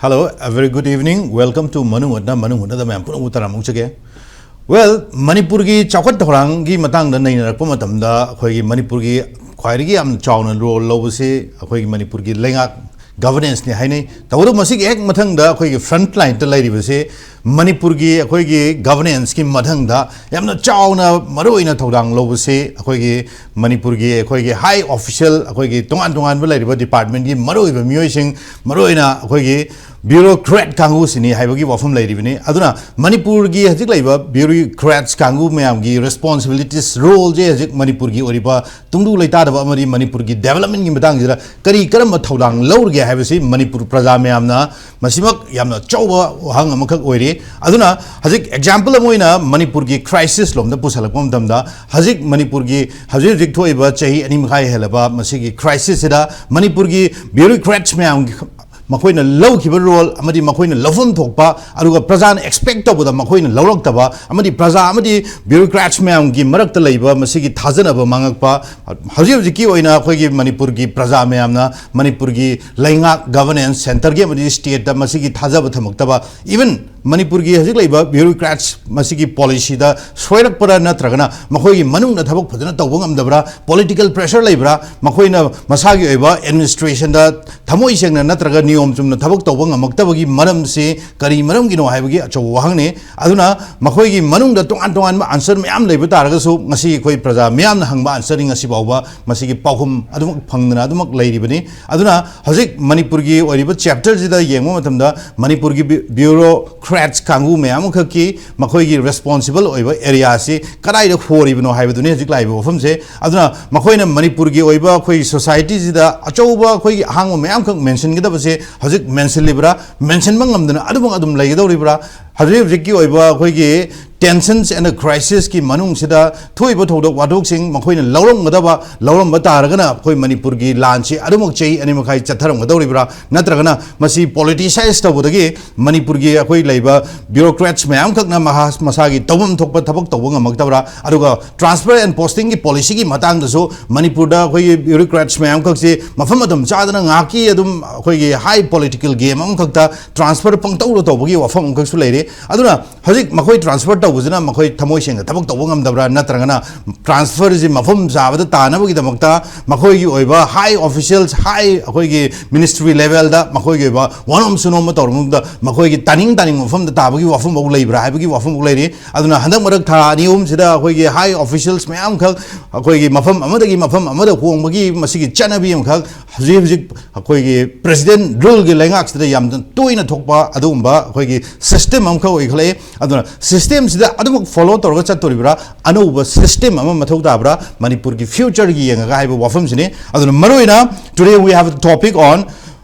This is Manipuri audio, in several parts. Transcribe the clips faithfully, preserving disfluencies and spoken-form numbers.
Hello, a very good evening. Welcome to ꯃꯅꯨꯡ ꯍꯨꯠꯅ, ꯃꯅꯨꯡ ꯍꯨꯠꯅꯗ ꯃꯌꯥꯝ ꯄꯨꯝꯅꯃꯛꯄꯨ ꯇꯔꯥꯝꯅ ꯑꯣꯛꯆꯒꯦ꯫ Well, ꯃꯅꯤꯄꯨꯔꯒꯤ ꯆꯥꯎꯈꯠ ꯊꯧꯔꯥꯡꯒꯤ ꯃꯇꯥꯡꯗ ꯅꯩꯅꯔꯛꯄ ꯃꯇꯝꯗ, ꯑꯩꯈꯣꯏꯒꯤ ꯃꯅꯤꯄꯨꯔꯒꯤ ꯈ꯭ꯋꯥꯏꯗꯒꯤ ꯌꯥꯝꯅ ꯆꯥꯎꯅ ꯔꯣꯜ ꯂꯧꯕꯁꯤ ꯑꯩꯈꯣꯏꯒꯤ ꯃꯅꯤꯄꯨꯔꯒꯤ ꯂꯩꯉꯥꯛ ꯒꯚꯔꯅꯦꯟꯁꯅꯤ ꯍꯥꯏꯅꯩ꯫ ꯇꯧꯕꯇꯕꯨ ꯃꯁꯤꯒꯤ ꯍꯦꯛ ꯃꯊꯪꯗ ꯑꯩꯈꯣꯏꯒꯤ ꯐ꯭ꯔꯟꯠ ꯂꯥꯏꯟꯗ ꯂꯩꯔꯤꯕꯁꯤ ꯃꯅꯤꯄꯨꯔꯒꯤ ꯑꯩꯈꯣꯏꯒꯤ ꯒꯚꯔꯅꯦꯟꯁꯀꯤ ꯃꯊꯪꯗ ꯌꯥꯝꯅ ꯆꯥꯎꯅ ꯃꯔꯨꯑꯣꯏꯅ ꯊꯧꯗꯥꯡ ꯂꯧꯕꯁꯤ ꯑꯩꯈꯣꯏꯒꯤ ꯃꯅꯤꯄꯨꯔꯒꯤ ꯑꯩꯈꯣꯏꯒꯤ ꯍꯥꯏ ꯑꯣꯐꯤꯁꯤꯌꯦꯜ, ꯑꯩꯈꯣꯏꯒꯤ ꯇꯣꯉꯥꯟ ꯇꯣꯉꯥꯟꯕ ꯂꯩꯔꯤꯕ ꯗꯤꯄꯥꯔꯠꯃꯦꯟꯒꯤ ꯃꯔꯨꯑꯣꯏꯕ ꯃꯤꯑꯣꯏꯁꯤꯡ, ꯃꯔꯨꯑꯣꯏꯅ ꯑꯩꯈꯣꯏꯒꯤ ꯕ꯭ꯌꯨꯔꯣꯀ꯭ꯔꯦꯠ ꯀꯥꯡꯕꯨꯁꯤꯅꯤ ꯍꯥꯏꯕꯒꯤ ꯋꯥꯐꯝ ꯂꯩꯔꯤꯕꯅꯤ꯫ ꯑꯗꯨꯅ ꯃꯅꯤꯄꯨꯔꯒꯤ ꯍꯧꯖꯤꯛ ꯂꯩꯔꯤꯕ ꯕ꯭ꯌꯨꯔꯣꯀ꯭ꯔꯦꯠꯁ ꯀꯥꯡꯕꯨ ꯃꯌꯥꯝꯒꯤ ꯔꯦꯁꯄꯣꯟꯁꯤꯕꯤꯂꯤꯇꯤꯁ, ꯔꯣꯜꯁꯦ ꯍꯧꯖꯤꯛ ꯃꯅꯤꯄꯨꯔꯒꯤ ꯑꯣꯏꯔꯤꯕ ꯇꯨꯡꯗꯨ ꯂꯩꯇꯥꯗꯕ ꯑꯃꯗꯤ ꯃꯅꯤꯄꯨꯔꯒꯤ ꯗꯦꯕꯂꯞꯃꯦꯟꯒꯤ ꯃꯇꯥꯡꯁꯤꯗ ꯀꯔꯤ ꯀꯔꯝꯕ ꯊꯧꯗꯥꯡ ꯂꯧꯔꯒꯦ ꯍꯥꯏꯕꯁꯤ ꯃꯅꯤꯄꯨꯔ ꯄ꯭ꯔꯖꯥ ꯃꯌꯥꯝꯅ ꯃꯁꯤꯃꯛ ꯌꯥꯝꯅ ꯑꯆꯧꯕ ꯋꯥꯍꯪ ꯑꯃꯈꯛ ꯑꯣꯏꯔꯤ꯫ ꯑꯗꯨꯅ ꯍꯧꯖꯤꯛ ꯑꯦꯛꯖꯥꯝꯄꯜ ꯑꯃ ꯑꯣꯏꯅ ꯃꯅꯤꯄꯨꯔꯒꯤ ꯀ꯭ꯔꯥꯏꯁꯤꯁ ꯂꯣꯝꯗ ꯄꯨꯁꯜꯂꯛꯄ ꯃꯇꯝꯗ, ꯍꯧꯖꯤꯛ ꯃꯅꯤꯄꯨꯔꯒꯤ ꯍꯧꯖꯤꯛ ꯍꯧꯖꯤꯛ ꯊꯣꯛꯏꯕ ꯆꯍꯤ ꯑꯅꯤ ꯃꯈꯥꯏ ꯍꯦꯜꯂꯕ ꯃꯁꯤꯒꯤ ꯀ꯭ꯔꯥꯏꯁꯤꯁꯁꯤꯗ ꯃꯅꯤꯄꯨꯔꯒꯤ ꯕ꯭ꯌꯨꯔꯣꯀ꯭ꯔꯦꯠꯁ ꯃꯌꯥꯝꯒꯤ ꯃꯈꯣꯏꯅ ꯂꯧꯈꯤꯕ ꯔꯣꯜ ꯑꯃꯗꯤ ꯃꯈꯣꯏꯅ ꯂꯧꯐꯝ ꯊꯣꯛꯄ, ꯑꯗꯨꯒ ꯄ꯭ꯔꯖꯥꯅ ꯑꯦꯛꯁꯄꯦꯛ ꯇꯧꯕꯗ ꯃꯈꯣꯏꯅ ꯂꯧꯔꯛꯇꯕ, ꯑꯃꯗꯤ ꯄ꯭ꯔꯖꯥ ꯑꯃꯗꯤ ꯕ꯭ꯌꯨꯔꯣꯀ꯭ꯔꯦꯠꯁ ꯃꯌꯥꯝꯒꯤ ꯃꯔꯛꯇ ꯂꯩꯕ ꯃꯁꯤꯒꯤ ꯊꯥꯖꯅꯕ ꯃꯥꯡꯉꯛꯄ, ꯍꯧꯖꯤꯛ ꯍꯧꯖꯤꯛꯀꯤ ꯑꯣꯏꯅ ꯑꯩꯈꯣꯏꯒꯤ ꯃꯅꯤꯄꯨꯔꯒꯤ ꯄ꯭ꯔꯖꯥ ꯃꯌꯥꯝꯅ ꯃꯅꯤꯄꯨꯔꯒꯤ ꯂꯩꯉꯥꯛ, ꯒꯚꯔꯅꯦꯟꯁ, ꯁꯦꯟꯇꯔꯒꯤ ꯑꯃꯗꯤ ꯁ꯭ꯇꯦꯠꯇ ꯃꯁꯤꯒꯤ ꯊꯥꯖꯕ ꯊꯝꯃꯛꯇꯕ, ꯏꯚꯟ ꯃꯅꯤꯄꯨꯔꯒꯤ ꯍꯧꯖꯤꯛ ꯂꯩꯕ ꯕ꯭ꯌꯨꯔꯣꯀ꯭ꯔꯦꯠꯁ ꯃꯁꯤꯒꯤ ꯄꯣꯂꯤꯁꯤꯗ ꯁꯣꯏꯔꯛꯄ꯭ꯔꯥ ꯅꯠꯇ꯭ꯔꯒꯅ ꯃꯈꯣꯏꯒꯤ ꯃꯅꯨꯡꯗ ꯊꯕꯛ ꯐꯖꯅ ꯇꯧꯕ ꯉꯝꯗꯕ꯭ꯔꯥ, ꯄꯣꯂꯤꯇꯤꯀꯦꯜ ꯄ꯭ꯔꯦꯁꯔ ꯂꯩꯕ꯭ꯔꯥ, ꯃꯈꯣꯏꯅ ꯃꯁꯥꯒꯤ ꯑꯣꯏꯕ ꯑꯦꯗꯃꯤꯅꯤꯁꯇ꯭ꯔꯦꯁꯟꯗ ꯊꯃꯣꯏ ꯁꯦꯡꯅ ꯅꯠꯇ꯭ꯔꯒ ꯅꯤꯌꯣꯝ ꯆꯨꯝꯅ ꯊꯕꯛ ꯇꯧꯕ ꯉꯝꯃꯛꯇꯕꯒꯤ ꯃꯔꯝꯁꯤ ꯀꯔꯤ ꯃꯔꯝꯒꯤꯅꯣ ꯍꯥꯏꯕꯒꯤ ꯑꯆꯧꯕ ꯋꯥꯍꯪꯅꯤ꯫ ꯑꯗꯨꯅ ꯃꯈꯣꯏꯒꯤ ꯃꯅꯨꯡꯗ ꯇꯣꯉꯥꯟ ꯇꯣꯉꯥꯟꯕ ꯑꯟꯁꯔ ꯃꯌꯥꯝ ꯂꯩꯕ ꯇꯥꯔꯒꯁꯨ, ꯉꯁꯤ ꯑꯩꯈꯣꯏ ꯄ꯭ꯔꯖꯥ ꯃꯤꯌꯥꯝꯅ ꯍꯪꯕ ꯑꯟꯁꯔꯗꯤ ꯉꯁꯤ ꯐꯥꯎꯕ ꯃꯁꯤꯒꯤ ꯄꯥꯎꯈꯨꯝ ꯑꯗꯨꯃꯛ ꯐꯪꯗꯅ ꯑꯗꯨꯃꯛ ꯂꯩꯔꯤꯕꯅꯤ꯫ ꯑꯗꯨꯅ ꯍꯧꯖꯤꯛ ꯃꯅꯤꯄꯨꯔꯒꯤ ꯑꯣꯏꯔꯤꯕ ꯆꯦꯞꯇꯔꯁꯤꯗ ꯌꯦꯡꯕ ꯃꯇꯝꯗ, ꯃꯅꯤꯄꯨꯔꯒꯤ ꯕ꯭ꯌꯨ-, ꯕ꯭ꯌꯨꯔꯣꯀ꯭ꯔꯦꯠꯁ ꯀꯥꯡꯕꯨ ꯃꯌꯥꯝ ꯑꯃꯈꯛꯀꯤ ꯃꯈꯣꯏꯒꯤ ꯔꯦꯁꯄꯣꯟꯁꯤꯕꯜ ꯑꯣꯏꯕ ꯑꯦꯔꯤꯌꯥꯁꯤ ꯀꯗꯥꯏꯗ ꯍꯣꯔꯤꯕꯅꯣ ꯍꯥꯏꯕꯗꯨꯅꯤ ꯍꯧꯖꯤꯛ ꯂꯥꯛꯏꯕ ꯋꯥꯐꯝꯁꯦ꯫ ꯑꯗꯨꯅ ꯃꯈꯣꯏꯅ ꯃꯅꯤꯄꯨꯔꯒꯤ ꯑꯣꯏꯕ ꯑꯩꯈꯣꯏꯒꯤ ꯁꯣꯁꯥꯏꯇꯤꯁꯤꯗ ꯑꯆꯧꯕ ꯑꯩꯈꯣꯏꯒꯤ ꯑꯍꯥꯡꯕ ꯃꯌꯥꯝꯈꯛ ꯃꯦꯟꯁꯤꯟꯒꯗꯕꯁꯦ ꯍꯧꯖꯤꯛ ꯃꯦꯟꯁꯤꯜꯂꯤꯕ꯭ꯔꯥ, ꯃꯦꯟꯁꯤꯟꯕ ꯉꯝꯗꯅ ꯑꯗꯨꯃꯛ ꯑꯗꯨꯝ ꯂꯩꯒꯗꯧꯔꯤꯕ꯭ꯔꯥ? ꯍꯧꯖꯤꯛ ꯍꯧꯖꯤꯛꯀꯤ ꯑꯣꯏꯕ ꯑꯩꯈꯣꯏꯒꯤ tensions and crisisꯀꯤ ꯃꯅꯨꯡꯁꯤꯗ ꯊꯣꯛꯏꯕ ꯊꯧꯗꯣꯛ ꯋꯥꯊꯣꯛꯁꯤꯡ ꯃꯈꯣꯏꯅ ꯂꯧꯔꯝꯒꯗꯕ, ꯂꯧꯔꯝꯕ ꯇꯥꯔꯒꯅ ꯑꯩꯈꯣꯏ ꯃꯅꯤꯄꯨꯔꯒꯤ ꯂꯥꯟꯁꯤ ꯑꯗꯨꯃꯛ ꯆꯍꯤ ꯑꯅꯤ ꯃꯈꯥꯏ ꯆꯠꯊꯔꯝꯒꯗꯧꯔꯤꯕ꯭ꯔꯥ? ꯅꯠꯇ꯭ꯔꯒꯅ ꯃꯁꯤ politicize ꯇꯧꯕꯗꯒꯤ ꯃꯅꯤꯄꯨꯔꯒꯤ ꯑꯩꯈꯣꯏ ꯂꯩꯕ bureaucrats ꯃꯌꯥꯝꯈꯛꯅ ꯃꯍꯥ-, ꯃꯁꯥꯒꯤ ꯇꯧꯐꯝ ꯊꯣꯛꯄ ꯊꯕꯛ ꯇꯧꯕ ꯉꯝꯃꯛꯇꯕ꯭ꯔꯥ? ꯑꯗꯨꯒ transfer and postingꯒꯤ policyꯒꯤ ꯃꯇꯥꯡꯗꯁꯨ ꯃꯅꯤꯄꯨꯔꯗ ꯑꯩꯈꯣꯏꯒꯤ bureaucrats ꯃꯌꯥꯝꯈꯛꯁꯤ ꯃꯐꯝ ꯃꯇꯝ ꯆꯥꯗꯅ ꯉꯥꯏꯍꯥꯛꯀꯤ ꯑꯗꯨꯝ ꯑꯩꯈꯣꯏꯒꯤ high political game ꯑꯃꯈꯛꯇ transfer ꯄꯪꯇꯧꯗ ꯇꯧꯕꯒꯤ ꯋꯥꯐꯝ ꯑꯃꯈꯛꯁꯨ ꯂꯩꯔꯤ꯫ ꯑꯗꯨꯅ ꯍꯧꯖꯤꯛ ꯃꯈꯣꯏ transfer ꯇꯧꯕꯁꯤꯅ ꯃꯈꯣꯏ ꯊꯃꯣꯏ ꯁꯦꯡꯅ ꯊꯕꯛ ꯇꯧꯕ ꯉꯝꯗꯕ꯭ꯔꯥ? ꯅꯠꯇ꯭ꯔꯒꯅ transferꯁꯤ ꯃꯐꯝ ꯆꯥꯕꯗ ꯇꯥꯅꯕꯒꯤꯗꯃꯛꯇ ꯃꯈꯣꯏꯒꯤ ꯑꯣꯏꯕ high officials, high ꯑꯩꯈꯣꯏꯒꯤ ministry levelꯗ ꯃꯈꯣꯏꯒꯤ ꯑꯣꯏꯕ ꯋꯥꯅꯣꯝ ꯁꯨꯅꯣꯝ ꯑꯃ ꯇꯧꯔꯕ ꯃꯇꯨꯡꯗ ꯃꯈꯣꯏꯒꯤ ꯇꯥꯅꯤꯡ ꯇꯥꯅꯤꯡꯕ ꯃꯐꯝꯗ ꯇꯥꯕꯒꯤ ꯋꯥꯐꯝꯐꯥꯎ ꯂꯩꯕ꯭ꯔꯥ ꯍꯥꯏꯕꯒꯤ ꯋꯥꯐꯝꯐꯥꯎ ꯂꯩꯔꯤ꯫ ꯑꯗꯨꯅ ꯍꯟꯗꯛ ꯃꯔꯛ ꯊꯥ ꯑꯅꯤ ꯑꯍꯨꯝꯁꯤꯗ ꯑꯩꯈꯣꯏꯒꯤ high officials ꯃꯌꯥꯝꯈꯛ ꯑꯩꯈꯣꯏꯒꯤ ꯃꯐꯝ ꯑꯃꯗꯒꯤ ꯃꯐꯝ ꯑꯃꯗ ꯍꯣꯡꯕꯒꯤ ꯃꯁꯤꯒꯤ ꯆꯠꯅꯕꯤ ꯑꯃꯈꯛ ꯍꯧꯖꯤꯛ ꯍꯧꯖꯤꯛ ꯑꯩꯈꯣꯏꯒꯤ president ruleꯒꯤ ꯂꯩꯉꯥꯛꯁꯤꯗ ꯌꯥꯝꯅ ꯇꯣꯏꯅ ꯊꯣꯛꯄ ꯑꯗꯨꯒꯨꯝꯕ ꯑꯩꯈꯣꯏꯒꯤ system ꯑꯃꯈꯛ ꯑꯣꯏꯈꯠꯂꯛꯑꯦ꯫ ꯑꯗꯨꯅ systemꯁꯤꯗ ꯑꯗꯨꯃꯛ follow ꯇꯧꯔꯒ ꯆꯠꯇꯣꯔꯤꯕ꯭ꯔꯥ? ꯑꯅꯧꯕ system ꯑꯃ ꯃꯊꯧ ꯇꯥꯕ꯭ꯔꯥ ꯃꯅꯤꯄꯨꯔꯒꯤ futureꯒꯤ ꯌꯦꯡꯉꯒ ꯍꯥꯏꯕ ꯋꯥꯐꯝꯁꯤꯅꯤ꯫ ꯑꯗꯨꯅ ꯃꯔꯨꯑꯣꯏꯅ today we have a topic on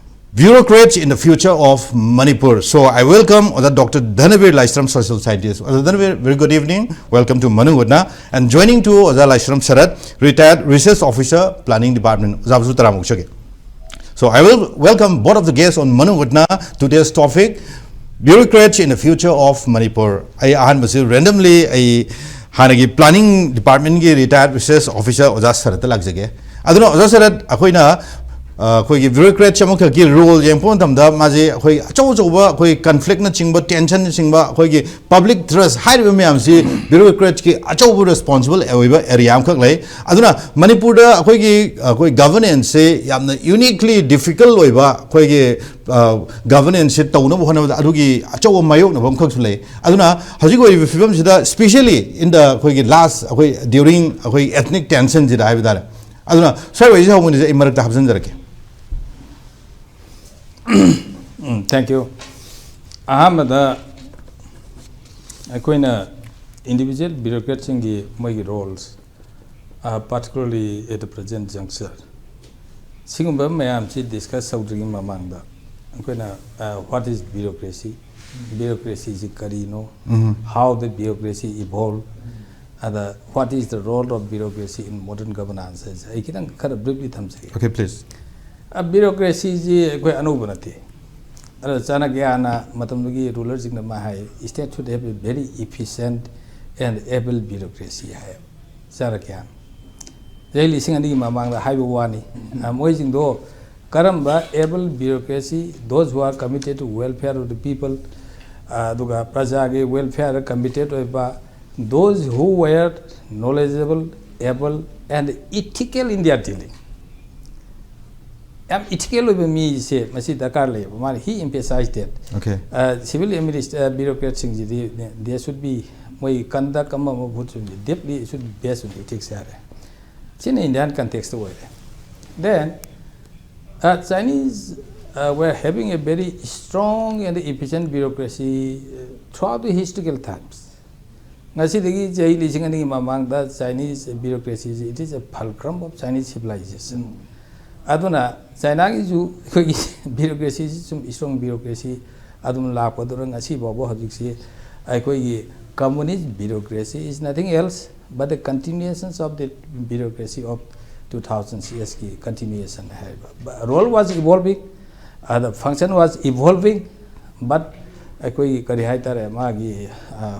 bureaucrats in the future of Manipur. So I welcome ꯑꯣꯖꯥ Doctor Dhanavir Laishram, social scientist. ꯑꯣꯖꯥ Dhanavir, very good evening. Welcome to Manuhotna. And joining to ꯑꯣꯖꯥ Laishram Sarath, retired research officer, planning department. ꯑꯣꯖꯥꯕꯨꯁꯨ ꯇꯔꯥꯝꯅ ꯑꯣꯛꯆꯒꯦ꯫ So I will welcome both of the guests on Manuhotna. Today's topic, bureaucrats in the future of Manipur. ꯑꯩ ꯑꯍꯥꯟꯕꯁꯤ randomly ꯑꯩ ꯍꯥꯟꯅꯒꯤ planning departmentꯀꯤ retired research officer ꯑꯣꯖꯥ ꯁꯔꯠꯇ ꯂꯥꯛꯆꯒꯦ꯫ ꯑꯗꯨꯅ ꯑꯣꯖꯥ ꯁꯔꯠ, ꯑꯩꯈꯣꯏꯅ, ꯑ, ꯑꯩꯈꯣꯏꯒꯤ bureaucrats ꯑꯃꯈꯛꯀꯤ role ꯌꯦꯡꯉꯛꯄ ꯃꯇꯝꯗ ꯃꯥꯁꯦ ꯑꯩꯈꯣꯏ ꯑꯆꯧ ꯑꯆꯧꯕ ꯑꯩꯈꯣꯏ conflictꯅꯆꯤꯡꯕ, tensionꯅꯆꯤꯡꯕ, ꯑꯩꯈꯣꯏꯒꯤ public trust ꯍꯥꯏꯔꯤꯕ ꯃꯌꯥꯝꯁꯤ bureaucratsꯀꯤ ꯑꯆꯧꯕ responsible ꯑꯣꯏꯕ area ꯑꯃꯈꯛ ꯂꯩ꯫ ꯑꯗꯨꯅ ꯃꯅꯤꯄꯨꯔꯗ ꯑꯩꯈꯣꯏꯒꯤ, ꯑꯩꯈꯣꯏ governanceꯁꯦ ꯌꯥꯝꯅ uniquely difficult ꯑꯣꯏꯕ ꯑꯩꯈꯣꯏꯒꯤ, ꯑ, governanceꯁꯦ ꯇꯧꯅꯕ ꯍꯣꯠꯅꯕꯗ ꯑꯗꯨꯒꯤ ꯑꯆꯧꯕ ꯃꯥꯌꯣꯛꯅꯕ ꯑꯃꯈꯛꯁꯨ ꯂꯩ꯫ ꯑꯗꯨꯅ ꯍꯧꯖꯤꯛ ꯑꯣꯏꯔꯤꯕ ꯐꯤꯕꯝꯁꯤꯗ, specially in the ꯑꯩꯈꯣꯏꯒꯤ last, ꯑꯩꯈꯣꯏ during ꯑꯩꯈꯣꯏ ethnic tensionꯁꯤꯗ ꯍꯥꯏꯕ ꯇꯥꯔꯦ꯫ ꯑꯗꯨꯅ ꯁ꯭ꯋꯥꯏ ꯋꯥꯔꯤꯁꯦ ꯍꯧꯕꯅꯤꯁꯦ ꯑꯩ ꯃꯔꯛꯇ ꯍꯥꯞꯆꯤꯟꯖꯔꯛꯀꯦ꯫ ꯎꯝ, thank you. ꯑꯍꯥꯟꯕꯗ ꯑꯩꯈꯣꯏꯅ individual bureaucratꯁꯤꯡꯒꯤ ꯃꯣꯏꯒꯤ roles, uh, particularly at the present juncture, ꯁꯤꯒꯨꯝꯕ ꯃꯌꯥꯝꯁꯤ discuss ꯇꯧꯗ꯭ꯔꯤꯉꯩ ꯃꯃꯥꯡꯗ ꯑꯩꯈꯣꯏꯅ, uh, what is bureaucracy, ꯕ꯭ꯌꯨꯔꯣꯀ꯭ꯔꯦꯁꯤꯁꯤ ꯀꯔꯤꯅꯣ, how the bureaucracy evolve, ꯑꯗ what is the role of bureaucracy in modern governance ꯍꯥꯏꯁꯦ ꯑꯩ ꯈꯤꯇꯪ ꯈꯔ ꯕ꯭ꯔꯤꯐꯂꯤ ꯊꯝꯖꯒꯦ꯫ Okay, please. ꯕ꯭ꯌꯨꯔꯣꯀ꯭ꯔꯦꯁꯤꯁꯤ ꯑꯩꯈꯣꯏ ꯑꯅꯧꯕ ꯅꯠꯇꯦ꯫ ꯑꯗ ꯆꯥꯅꯀ꯭ꯌꯥꯅ ꯃꯇꯝꯗꯨꯒꯤ ꯔꯨꯂꯔꯁꯤꯡꯅ ꯃꯥ ꯍꯥꯏ, "State should have a very efficient and able bureaucracy" ꯍꯥꯏ꯫ ꯆꯥꯅꯀ꯭ꯌꯥꯅ ꯆꯍꯤ ꯂꯤꯁꯤꯡ ꯑꯅꯤꯒꯤ ꯃꯃꯥꯡꯗ ꯍꯥꯏꯕ ꯋꯥꯅꯤ꯫ ꯃꯣꯏꯁꯤꯡꯗꯣ ꯀꯔꯝꯕ able bureaucracy, those who are committed to welfare of the people, ꯑꯗꯨꯒ ꯄ꯭ꯔꯖꯥꯒꯤ welfare committed ꯑꯣꯏꯕ, those who were knowledgeable, able and ethical in their dealing꯫ ꯌꯥꯝ ethical ꯑꯣꯏꯕ ꯃꯤꯁꯦ ꯃꯁꯤ ꯗꯔꯀꯥꯔ ꯂꯩꯌꯦꯕ꯫ ꯃꯥꯅ he emphasized that꯫ Okay. Civil administ bureaucratꯁꯤꯡꯁꯤꯗꯤ they should be, ꯃꯣꯏ conduct ꯑꯃ ꯑꯃ ꯐꯨꯠꯁꯤꯡꯁꯤ deeply should be based on ethics ꯍꯥꯏꯔꯦ꯫ ꯁꯤꯅ Indian context ꯑꯣꯏꯔꯦ꯫ Then uh, Chinese uh, were having a very strong and efficient bureaucracy uh, throughout the historical times꯫ ꯉꯁꯤꯗꯒꯤ ꯆꯍꯤ ꯂꯤꯁꯤꯡ ꯑꯅꯤꯒꯤ ꯃꯃꯥꯡꯗ Chinese bureaucracy, it is a fulcrum of Chinese civilization꯫ ꯑꯗꯨꯅ ꯆꯥꯏꯅꯥꯒꯤꯁꯨ ꯑꯩꯈꯣꯏꯒꯤ bureaucracyꯁꯤ ꯁꯨꯝ strong bureaucracy ꯑꯗꯨꯝ ꯂꯥꯛꯄꯗꯨꯅ ꯉꯁꯤ ꯐꯥꯎꯕ ꯍꯧꯖꯤꯛꯁꯤ ꯑꯩꯈꯣꯏꯒꯤ communist bureaucracy is nothing else but the continuations of the bureaucracy of two thousand C S ꯀꯤ continuation ꯍꯥꯏꯕ꯫ Role was evolving, the function was evolving, but ꯑꯩꯈꯣꯏꯒꯤ ꯀꯔꯤ ꯍꯥꯏꯇꯥꯔꯦ, ꯃꯥꯒꯤ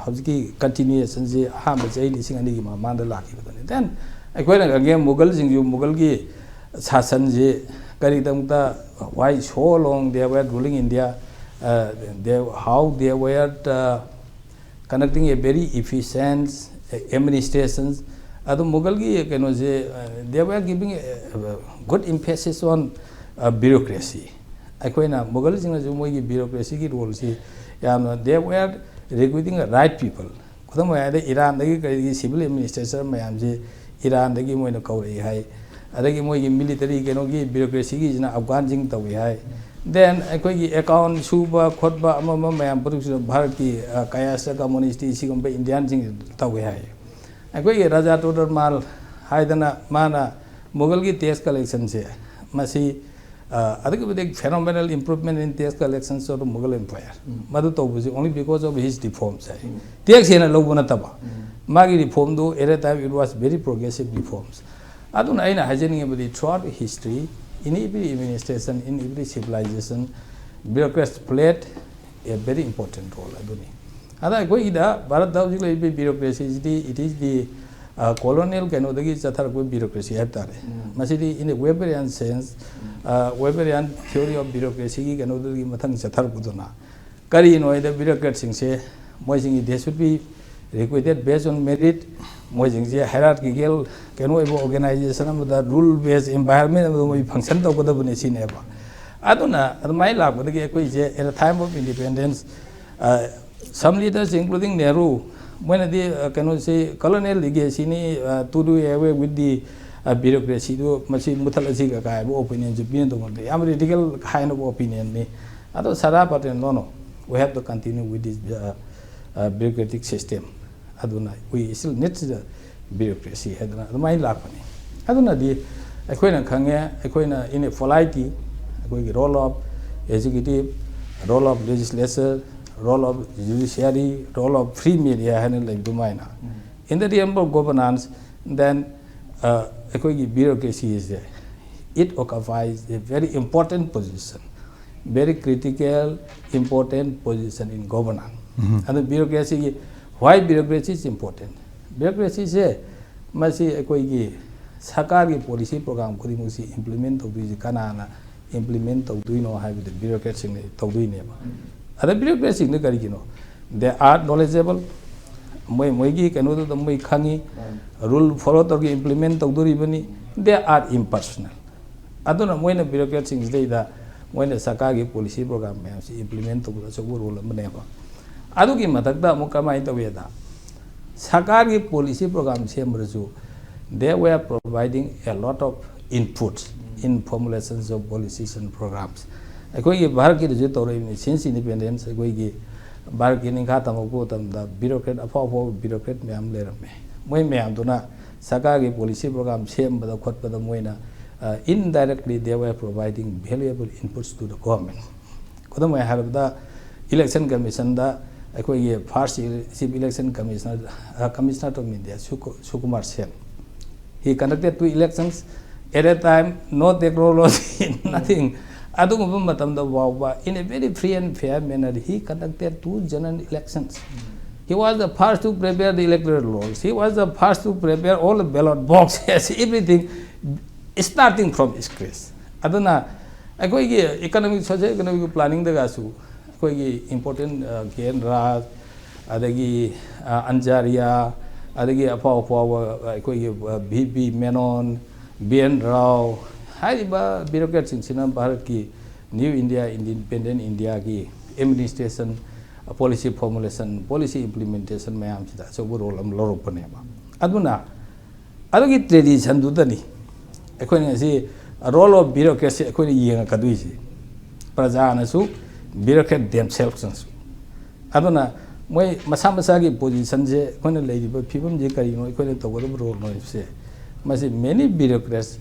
ꯍꯧꯖꯤꯛꯀꯤ continuationꯁꯤ ꯑꯍꯥꯟꯕ ꯆꯍꯤ ꯂꯤꯁꯤꯡ ꯑꯅꯤꯒꯤ ꯃꯃꯥꯡꯗ ꯂꯥꯛꯈꯤꯕꯗꯨꯅꯤ꯫ Then ꯑꯩꯈꯣꯏꯅ ꯈꯪꯉꯦ ꯃꯨꯒꯜꯁꯤꯡꯁꯨ, ꯃꯨꯒꯜꯒꯤ ꯁꯥꯁꯟꯁꯤ ꯀꯔꯤꯒꯤꯗꯃꯛꯇ, why so long they were ruling India, uh, they, how they were uh, conducting a very efficient administration꯫ ꯑꯗꯨ ꯃꯨꯒꯜꯒꯤ ꯀꯩꯅꯣꯁꯦ, they were giving a good emphasis on bureaucracy꯫ ꯑꯩꯈꯣꯏꯅ ꯃꯨꯒꯜꯁꯤꯡꯅꯁꯨ ꯃꯣꯏꯒꯤ bureaucracyꯒꯤ roleꯁꯤ ꯌꯥꯝꯅ, they were recruiting the right people꯫ ꯈꯨꯗꯝ ꯑꯣꯏꯅ ꯍꯥꯏꯔꯕꯗ ꯏꯔꯥꯟꯗꯒꯤ ꯀꯔꯤꯒꯤ civil administrator ꯃꯌꯥꯝꯁꯤ ꯏꯔꯥꯟꯗꯒꯤ ꯃꯣꯏꯅ ꯀꯧꯔꯛꯏ ꯍꯥꯏ꯫ ꯑꯗꯒꯤ ꯃꯣꯏꯒꯤ military ꯀꯩꯅꯣꯒꯤ bureaucracyꯒꯤꯁꯤꯅ ꯑꯐꯒꯥꯟꯁꯤꯡ ꯇꯧꯏ ꯍꯥꯏ꯫ Then ꯑꯩꯈꯣꯏꯒꯤ account ꯁꯨꯕ ꯈꯣꯠꯄ ꯑꯃ ꯑꯃ ꯃꯌꯥꯝ ꯄꯨꯝꯅꯃꯛꯁꯤꯅ ꯚꯥꯔꯠꯀꯤ ꯀꯌꯥꯁꯇ communist ꯁꯤꯒꯨꯝꯕ Indianꯁꯤꯡ ꯇꯧꯏ ꯍꯥꯏ꯫ ꯑꯩꯈꯣꯏꯒꯤ ꯔꯥꯖꯥ ꯇꯣꯗꯔꯃꯥꯜ ꯍꯥꯏꯗꯅ ꯃꯥꯅ ꯃꯨꯒꯜꯒꯤ tax collectionꯁꯦ ꯃꯁꯤ ꯑꯗꯨꯛꯀꯤ ꯃꯇꯤꯛ phenomenal improvement in tax collections of the Mughal Empire꯫ ꯃꯗꯨ ꯇꯧꯕꯁꯤ only because of his reforms high. Tax ꯍꯦꯟꯅ ꯂꯧꯕ ꯅꯠꯇꯕ, ꯃꯥꯒꯤ reformꯗꯨ at that time it was very progressive reforms꯫ ꯑꯗꯨꯅ ꯑꯩꯅ ꯍꯥꯏꯖꯅꯤꯡꯉꯤꯕꯗꯤ, throughout history, in every administration, in every civilization, bureaucrats played a very important role ꯑꯗꯨꯅꯤ꯫ ꯑꯗ ꯑꯩꯈꯣꯏꯒꯤꯗ ꯚꯥꯔꯠꯇ ꯍꯧꯖꯤꯛ ꯂꯩꯔꯤꯕ bureaucracyꯁꯤꯗꯤ, it is the colonial ꯀꯩꯅꯣꯗꯒꯤ ꯆꯠꯊꯔꯛꯄ bureaucracy ꯍꯥꯏꯕ ꯇꯥꯔꯦ꯫ ꯃꯁꯤꯗꯤ in a Weberian sense, Weberian theory of bureaucracyꯒꯤ ꯀꯩꯅꯣꯗꯨꯗꯒꯤ ꯃꯊꯪ ꯆꯠꯊꯔꯛꯄꯗꯨꯅ ꯀꯔꯤꯅꯣ ꯍꯥꯏꯗ, bureaucratꯁꯤꯡꯁꯦ ꯃꯣꯏꯁꯤꯡꯒꯤ they should be recruited based on merit꯫ ꯃꯣꯏꯁꯤꯡꯁꯦ hierarchical ꯀꯩꯅꯣ ꯑꯣꯏꯕ organization ꯑꯃꯗ, rule based environment ꯑꯃꯗ ꯃꯣꯏ function ꯇꯧꯒꯗꯕꯅꯤ ꯁꯤꯅꯦꯕ꯫ ꯑꯗꯨꯅ ꯑꯗꯨꯃꯥꯏꯅ ꯂꯥꯛꯄꯗꯒꯤ ꯑꯩꯈꯣꯏꯁꯦ at the time of independence, some leaders including Nehru, ꯃꯣꯏꯅꯗꯤ ꯀꯩꯅꯣꯁꯤ colonial legacyꯅꯤ, to do away with the bureaucracyꯗꯨ, ꯃꯁꯤ ꯃꯨꯊꯠꯂꯁꯤ ꯀꯥꯏꯕ opinionꯁꯨ ꯄꯤꯅꯗꯧꯕ ꯅꯠꯇꯦ꯫ ꯌꯥꯝ radical kind of opinionꯅꯤ꯫ ꯑꯗꯣ Sardar Patel, "No, no, we have to continue with this bureaucratic system꯫ ꯑꯗꯨꯅ we still need the bureaucracy" ꯍꯥꯏꯗꯅ ꯑꯗꯨꯃꯥꯏꯅ ꯂꯥꯛꯄꯅꯤ꯫ ꯑꯗꯨꯅꯗꯤ ꯑꯩꯈꯣꯏꯅ ꯈꯪꯉꯦ, ꯑꯩꯈꯣꯏꯅ in a polity, ꯑꯩꯈꯣꯏꯒꯤ role of executive, role of legislature, role of judiciary, role of free media ꯍꯥꯏꯅ ꯂꯩꯕ ꯑꯗꯨꯃꯥꯏꯅ, in the realm of governance, then ꯑꯩꯈꯣꯏꯒꯤ bureaucracy ꯑꯁꯦ, it occupies a very important position, very critical, important position in governance꯫ ꯑꯗꯨ bureaucracyꯒꯤ, why bureaucracy is important? Bureaucracyꯁꯦ ꯃꯁꯤ ꯑꯩꯈꯣꯏꯒꯤ ꯁꯔꯀꯥꯔꯒꯤ policy program ꯈꯨꯗꯤꯡꯃꯛꯁꯤ implement ꯇꯧꯗꯣꯏꯁꯤ ꯀꯅꯥꯅ implement ꯇꯧꯗꯣꯏꯅꯣ ꯍꯥꯏꯕꯗ bureaucratꯁꯤꯡꯅ ꯇꯧꯗꯣꯏꯅꯦꯕ꯫ ꯑꯗ bureaucratꯁꯤꯡꯗ ꯀꯔꯤꯒꯤꯅꯣ? They are knowledgeable, ꯃꯣꯏ ꯃꯣꯏꯒꯤ ꯀꯩꯅꯣꯗꯨꯗ ꯃꯣꯏ ꯈꯪꯉꯤ, rule follow ꯇꯧꯔꯒ implement ꯇꯧꯗꯣꯔꯤꯕꯅꯤ, they are impersonal꯫ ꯑꯗꯨꯅ ꯃꯣꯏꯅ bureaucratꯁꯤꯡꯁꯤꯗꯩꯗ ꯃꯣꯏꯅ ꯁꯔꯀꯥꯔꯒꯤ policy program ꯃꯌꯥꯝꯁꯤ implement ꯇꯧꯕꯗ ꯑꯆꯧꯕ role ꯑꯃꯅꯦꯕ꯫ ꯑꯗꯨꯒꯤ ꯃꯊꯛꯇ ꯑꯃꯨꯛ ꯀꯃꯥꯏꯅ ꯇꯧꯏꯗ, ꯁꯔꯀꯥꯔꯒꯤ policy program ꯁꯦꯝꯕꯗꯁꯨ they were providing a lot of inputs in formulations of policies and programs꯫ ꯑꯩꯈꯣꯏꯒꯤ ꯚꯥꯔꯠꯀꯤꯗꯁꯨ ꯇꯧꯔꯛꯏꯕꯅꯤ, since independence ꯑꯩꯈꯣꯏꯒꯤ ꯚꯥꯔꯠꯀꯤ ꯅꯤꯡꯈꯥ ꯇꯝꯃꯛꯄ ꯃꯇꯝꯗ bureaucrat, ꯑꯐꯥꯎ ꯑꯐꯥꯎꯕ bureaucrat ꯃꯌꯥꯝ ꯂꯩꯔꯝꯃꯦ꯫ ꯃꯣꯏ ꯃꯌꯥꯝꯗꯨꯅ ꯁꯔꯀꯥꯔꯒꯤ policy program ꯁꯦꯝꯕꯗ ꯈꯣꯠꯄꯗ ꯃꯣꯏꯅ uh, indirectly they were providing valuable inputs to the government. ꯈꯨꯗꯝ ꯑꯣꯏꯅ ꯍꯥꯏꯔꯕꯗ, election commissionꯗ ꯑꯩꯈꯣꯏꯒꯤ first chief election commissioner, uh, commissioner of India, Suku- Sukumar Sen, he conducted two elections at a time, no technology, nothing. ꯑꯗꯨꯒꯨꯝꯕ ꯃꯇꯝꯗ ꯐꯥꯎꯕ, in a very free and fair manner, he conducted two general elections. He was the first to prepare the electoral rolls. He was the first to prepare all the ballot boxes, everything, starting from scratch. ꯑꯗꯨꯅ ꯑꯩꯈꯣꯏꯒꯤ economic, socio economic planningꯗꯒꯁꯨ ꯑꯩꯈꯣꯏꯒꯤ important, uh, K N Raj, ꯑꯗꯒꯤ, uh, ꯑꯟꯖꯥꯔꯤꯌꯥ, ꯑꯗꯒꯤ ꯑꯐꯥꯎ ꯑꯐꯥꯎꯕ ꯑꯩꯈꯣꯏꯒꯤ, uh, V P Menon, B N Rao ꯍꯥꯏꯔꯤꯕ bureaucratꯁꯤꯡꯁꯤꯅ ꯚꯥꯔꯠꯀꯤ New India, Independent Indiaꯒꯤ administration, policy formulation, policy implementation ꯃꯌꯥꯝꯁꯤꯗ ꯑꯆꯧꯕ role ꯑꯃ ꯂꯧꯔꯛꯄꯅꯦꯕ꯫ ꯑꯗꯨꯅ ꯑꯗꯨꯒꯤ traditionꯗꯨꯗꯅꯤ ꯑꯩꯈꯣꯏꯅ ꯉꯁꯤ role of bureaucracy ꯑꯩꯈꯣꯏꯅ ꯌꯦꯡꯉꯛꯀꯗꯣꯏꯁꯦ꯫ ꯄ꯭ꯔꯖꯥꯅꯁꯨ, bureaucrat themselvesꯅꯁꯨ꯫ ꯑꯗꯨꯅ ꯃꯣꯏ ꯃꯁꯥ ꯃꯁꯥꯒꯤ positionꯁꯦ, ꯑꯩꯈꯣꯏꯅ ꯂꯩꯔꯤꯕ ꯐꯤꯕꯝꯁꯦ ꯀꯔꯤꯅꯣ, ꯑꯩꯈꯣꯏꯅ ꯇꯧꯒꯗꯕ roleꯅꯣ ꯍꯥꯏꯕꯁꯦ, ꯃꯁꯤ many bureaucrats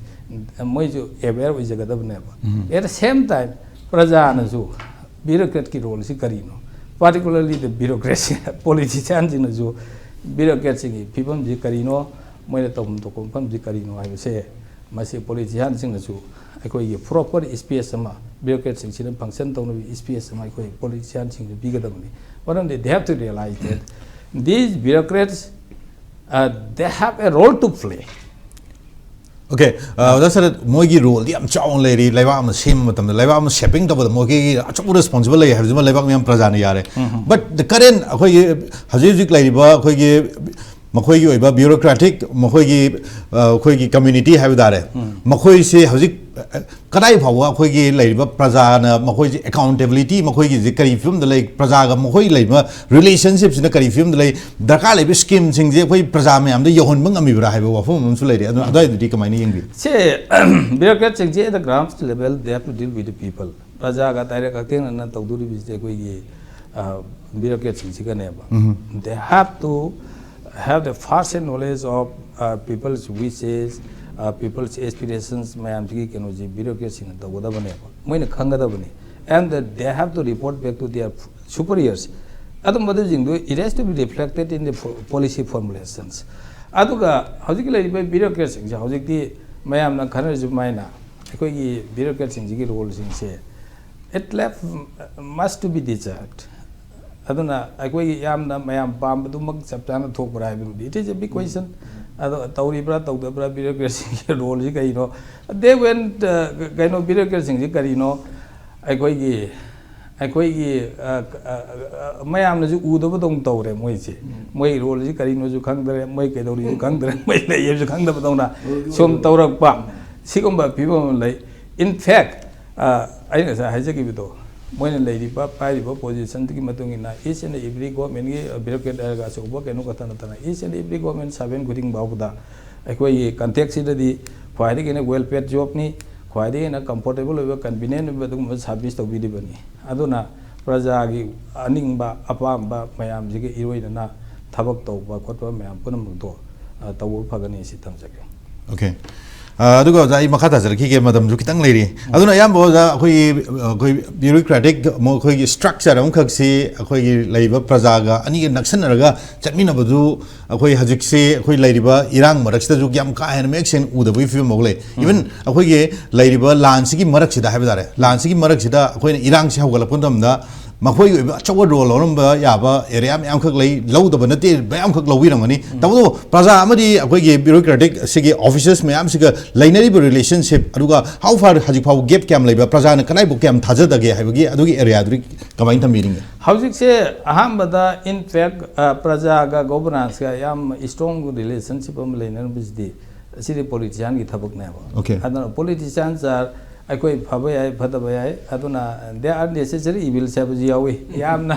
ꯃꯣꯏꯁꯨ aware ꯑꯣꯏꯖꯒꯗꯕꯅꯦꯕ꯫ At the same time, ꯄ꯭ꯔꯖꯥꯅꯁꯨ bureaucratꯀꯤ roleꯁꯤ ꯀꯔꯤꯅꯣ, particularly the bureaucracy, politicianꯁꯤꯡꯅꯁꯨ bureaucratꯁꯤꯡꯒꯤ ꯐꯤꯕꯝꯁꯤ ꯀꯔꯤꯅꯣ, ꯃꯣꯏꯅ ꯇꯧꯐꯝ ꯊꯣꯛꯄ ꯃꯐꯝꯁꯤ ꯀꯔꯤꯅꯣ ꯍꯥꯏꯕꯁꯦ, ꯃꯁꯤ politicianꯁꯤꯡꯅꯁꯨ ꯑꯩꯈꯣꯏꯒꯤ proper space ꯑꯃ, bureaucratꯁꯤꯡꯁꯤꯅ function ꯇꯧꯅꯕ space ꯑꯃ ꯑꯩꯈꯣꯏ politicianꯁꯤꯡꯁꯨ ꯄꯤꯒꯗꯕꯅꯤ꯫ ꯃꯔꯝꯗꯤ they have to realize that these bureaucrats, uh, they have a role to play. Okay, ꯑꯣꯖꯥ ꯁꯔꯠ, ꯃꯣꯏꯒꯤ roleꯗꯤ ꯌꯥꯝ ꯆꯥꯎꯅ ꯂꯩꯔꯤ꯫ ꯂꯩꯕꯥꯛ ꯑꯃ ꯁꯦꯝꯕ ꯃꯇꯝꯗ, ꯂꯩꯕꯥꯛ ꯑꯃ shaping ꯇꯧꯕꯗ ꯃꯣꯏꯒꯤ ꯑꯆꯧꯕ responsible ꯂꯩ ꯍꯥꯏꯕꯁꯤꯃ ꯂꯩꯕꯥꯛ ꯃꯤꯌꯥꯝ ꯄ꯭ꯔꯖꯥꯅ ꯌꯥꯔꯦ꯫ But the current ꯑꯩꯈꯣꯏꯒꯤ ꯍꯧꯖꯤꯛ ꯍꯧꯖꯤꯛ ꯂꯩꯔꯤꯕ ꯑꯩꯈꯣꯏꯒꯤ ꯃꯈꯣꯏꯒꯤ ꯑꯣꯏꯕ bureaucratic, ꯃꯈꯣꯏꯒꯤ, ꯑ, ꯑꯩꯈꯣꯏꯒꯤ community ꯍꯥꯏꯕ ꯇꯥꯔꯦ, ꯃꯈꯣꯏꯁꯦ ꯍꯧꯖꯤꯛ, ꯑ, ꯀꯗꯥꯏ ꯐꯥꯎꯕ ꯑꯩꯈꯣꯏꯒꯤ ꯂꯩꯔꯤꯕ ꯄ꯭ꯔꯖꯥꯅ ꯃꯈꯣꯏꯁꯦ accountability, ꯃꯈꯣꯏꯒꯤꯁꯦ ꯀꯔꯤ ꯐꯤꯕꯝꯗ ꯂꯩ, ꯄ꯭ꯔꯖꯥꯒ ꯃꯈꯣꯏ ꯂꯩꯔꯤꯕ relationshipꯁꯤꯅ ꯀꯔꯤ ꯐꯤꯕꯝꯗ ꯂꯩ, ꯗꯔꯀꯥꯔ ꯂꯩꯕ schemeꯁꯤꯡꯁꯦ ꯑꯩꯈꯣꯏ ꯄ꯭ꯔꯖꯥ ꯃꯌꯥꯝꯗ ꯌꯧꯍꯟꯕ ꯉꯝꯃꯤꯕ꯭ꯔꯥ ꯍꯥꯏꯕ ꯋꯥꯐꯝ ꯑꯃꯁꯨ ꯂꯩꯔꯦ꯫ ꯑꯗꯨ ꯑꯗꯨꯋꯥꯏꯗꯨꯗꯤ ꯀꯃꯥꯏꯅ ꯌꯦꯡꯕꯤ? ꯁꯦ, bureaucratꯁꯤꯡꯁꯦ at the ground level they have to deal with the people. ꯄ꯭ꯔꯖꯥꯒ direct ꯍꯛꯊꯦꯡꯅꯅ ꯇꯧꯗꯣꯔꯤꯕꯁꯦ ꯑꯩꯈꯣꯏꯒꯤ, ꯑ, bureaucratꯁꯤꯡꯁꯤꯒꯅꯦꯕ꯫ They have to have the first hand knowledge of, uh, people's wishes, people's aspirations ꯃꯌꯥꯝꯁꯤꯒꯤ ꯀꯩꯅꯣꯁꯤ bureaucratꯁꯤꯡꯅ ꯇꯧꯒꯗꯕꯅꯦꯕ, ꯃꯣꯏꯅ ꯈꯪꯒꯗꯕꯅꯤ꯫ And they have to report back to their superiors. ꯑꯗꯨꯝꯕꯗꯨꯁꯤꯡꯗꯨ it has to be reflected in the policy formulations. ꯑꯗꯨꯒ ꯍꯧꯖꯤꯛꯀꯤ ꯂꯩꯔꯤꯕ bureaucratꯁꯤꯡꯁꯦ ꯍꯧꯖꯤꯛꯇꯤ ꯃꯌꯥꯝꯅ ꯈꯟꯅꯔꯤꯁꯨ ꯃꯥꯏꯅ ꯑꯩꯈꯣꯏꯒꯤ bureaucratꯁꯤꯡꯁꯤꯒꯤ roleꯁꯤꯡꯁꯦ it left much to be desired. ꯑꯗꯨꯅ ꯑꯩꯈꯣꯏꯒꯤ ꯌꯥꯝꯅ ꯃꯌꯥꯝ ꯄꯥꯝꯕꯗꯨꯃꯛ ꯆꯞ ꯆꯥꯅ ꯊꯣꯛꯄ꯭ꯔꯥ ꯍꯥꯏꯕꯗꯨꯗꯤ it is a big question. ꯑꯗꯣ ꯇꯧꯔꯤꯕ꯭ꯔꯥ ꯇꯧꯗꯕ꯭ꯔꯥ bureaucratꯁꯤꯡꯒꯤ roleꯁꯤ ꯀꯩꯅꯣ? They went, ꯀꯩꯅꯣ, bureaucratꯁꯤꯡꯁꯤ ꯀꯔꯤꯅꯣ? ꯑꯩꯈꯣꯏꯒꯤ ꯑꯩꯈꯣꯏꯒꯤ ꯃꯌꯥꯝꯅꯁꯨ ꯎꯗꯕꯗꯧꯅ ꯇꯧꯔꯦ ꯃꯣꯏꯁꯦ꯫ ꯃꯣꯏ roleꯁꯤ ꯀꯔꯤꯅꯣꯁꯨ ꯈꯪꯗ꯭ꯔꯦ, ꯃꯣꯏ ꯀꯩꯗꯧꯔꯤꯁꯨ ꯈꯪꯗ꯭ꯔꯦ, ꯃꯣꯏ ꯂꯩꯌꯦꯕꯁꯨ ꯈꯪꯗꯕꯗꯧꯅ ꯁꯨꯝ ꯇꯧꯔꯛꯄ ꯁꯤꯒꯨꯝꯕ ꯐꯤꯕꯝ ꯑꯃ ꯂꯩ꯫ In fact, ꯑꯩꯅ ꯉꯁꯥꯏ ꯍꯥꯏꯖꯈꯤꯕꯗꯣ, ꯃꯣꯏꯅ ꯂꯩꯔꯤꯕ ꯄꯥꯏꯔꯤꯕ positionꯗꯨꯒꯤ ꯃꯇꯨꯡ ꯏꯟꯅ each and every governmentꯀꯤ bureaucrat ꯍꯥꯏꯔꯒ ꯑꯆꯧꯕ ꯀꯩꯅꯣ ꯈꯛꯇ ꯅꯠꯇꯅ each and every government servant ꯈꯨꯗꯤꯡ ꯐꯥꯎꯕꯗ ꯑꯩꯈꯣꯏꯒꯤ contextꯁꯤꯗꯗꯤ ꯈ꯭ꯋꯥꯏꯗꯒꯤ ꯍꯦꯟꯅ well paid jobꯅꯤ, ꯈ꯭ꯋꯥꯏꯗꯒꯤ ꯍꯦꯟꯅ comfortable ꯑꯣꯏꯕ, convenient ꯑꯣꯏꯕ ꯑꯗꯨꯒꯨꯝꯕ service ꯇꯧꯕꯤꯔꯤꯕꯅꯤ꯫ ꯑꯗꯨꯅ ꯄ꯭ꯔꯖꯥꯒꯤ ꯑꯅꯤꯡꯕ ꯑꯄꯥꯝꯕ ꯃꯌꯥꯝꯁꯤꯒ ꯏꯔꯣꯏꯅꯅ ꯊꯕꯛ ꯇꯧꯕ ꯈꯣꯠꯄ ꯃꯌꯥꯝ ꯄꯨꯝꯅꯃꯛꯇꯣ ꯇꯧꯕ ꯐꯒꯅꯤ ꯁꯤ ꯊꯝꯖꯒꯦ꯫ Okay. ꯑꯗꯨꯒ ꯑꯣꯖꯥ, ꯑꯩ ꯃꯈꯥ ꯇꯥꯖꯔꯛꯈꯤꯒꯦ, ꯃꯇꯝꯁꯨ ꯈꯤꯇꯪ ꯂꯩꯔꯤ꯫ ꯑꯗꯨꯅ ꯑꯌꯥꯝꯕ ꯑꯣꯖꯥ, ꯑꯩꯈꯣꯏꯒꯤ ꯑꯩꯈꯣꯏ bureaucratic ꯑꯃꯨꯛ ꯑꯩꯈꯣꯏꯒꯤ structure ꯑꯃꯈꯛꯁꯤ ꯑꯩꯈꯣꯏꯒꯤ ꯂꯩꯔꯤꯕ ꯄ꯭ꯔꯖꯥꯒ ꯑꯅꯤꯒ ꯅꯛꯁꯟꯅꯔꯒ ꯆꯠꯃꯤꯟꯅꯕꯗꯨ ꯑꯩꯈꯣꯏ ꯍꯧꯖꯤꯛꯁꯤ ꯑꯩꯈꯣꯏ ꯂꯩꯔꯤꯕ ꯏꯔꯥꯡ ꯃꯔꯛꯁꯤꯗꯁꯨ ꯌꯥꯝ ꯀꯥ ꯍꯦꯟꯅ ꯃꯌꯦꯛ ꯁꯦꯡꯅ ꯎꯗꯕꯒꯤ ꯐꯤꯕꯝ ꯐꯥꯎ ꯂꯩ꯫ Even ꯑꯩꯈꯣꯏꯒꯤ ꯂꯩꯔꯤꯕ ꯂꯥꯟꯁꯤꯒꯤ ꯃꯔꯛꯁꯤꯗ ꯍꯥꯏꯕ ꯇꯥꯔꯦ, ꯂꯥꯟꯁꯤꯒꯤ ꯃꯔꯛꯁꯤꯗ ꯑꯩꯈꯣꯏꯅ ꯏꯔꯥꯡꯁꯤ ꯍꯧꯒꯠꯂꯛꯄ ꯃꯇꯝꯗ ꯃꯈꯣꯏꯒꯤ ꯑꯣꯏꯕ ꯑꯆꯧꯕ role ꯂꯧꯔꯝꯕ ꯌꯥꯕ area ꯃꯌꯥꯝꯈꯛ ꯂꯩ, ꯂꯧꯗꯕ ꯅꯠꯇꯦ, ꯃꯌꯥꯝꯈꯛ ꯂꯧꯕꯤꯔꯝꯒꯅꯤ꯫ ꯇꯧꯕꯇꯕꯨ ꯄ꯭ꯔꯖꯥ ꯑꯃꯗꯤ ꯑꯩꯈꯣꯏꯒꯤ bureaucratic ꯁꯤꯒꯤ officers ꯃꯌꯥꯝꯁꯤꯒ ꯂꯩꯅꯔꯤꯕ relationship, ꯑꯗꯨꯒ how far ꯍꯧꯖꯤꯛ ꯐꯥꯎꯕ gap ꯀꯌꯥꯝ ꯂꯩꯕ, ꯄ꯭ꯔꯖꯥꯅ ꯀꯗꯥꯏꯐꯥꯎ ꯀꯌꯥꯝ ꯊꯥꯖꯗꯒꯦ ꯍꯥꯏꯕꯒꯤ ꯑꯗꯨꯒꯤ areaꯗꯨꯗꯤ ꯀꯃꯥꯏꯅ ꯊꯝꯕꯤꯅꯤꯡꯉꯤ? ꯍꯧꯖꯤꯛꯁꯦ ꯑꯍꯥꯟꯕꯗ in fact ꯄ꯭ꯔꯖꯥꯒ governanceg ꯌꯥꯝ strong relationship ꯑꯃ ꯂꯩꯅꯔꯝꯕꯁꯤꯗꯤ ꯑꯁꯤꯗꯤ politicianꯒꯤ ꯊꯕꯛꯅꯦꯕ꯫ Okay. ꯑꯗꯨꯅ politicians are ꯑꯩꯈꯣꯏ ꯐꯕ ꯌꯥꯏ, ꯐꯠꯇꯕ ꯌꯥꯏ, ꯑꯗꯨꯅ they are necessary evils ꯍꯥꯏꯕꯁꯨ ꯌꯥꯎꯏ꯫ ꯌꯥꯝꯅ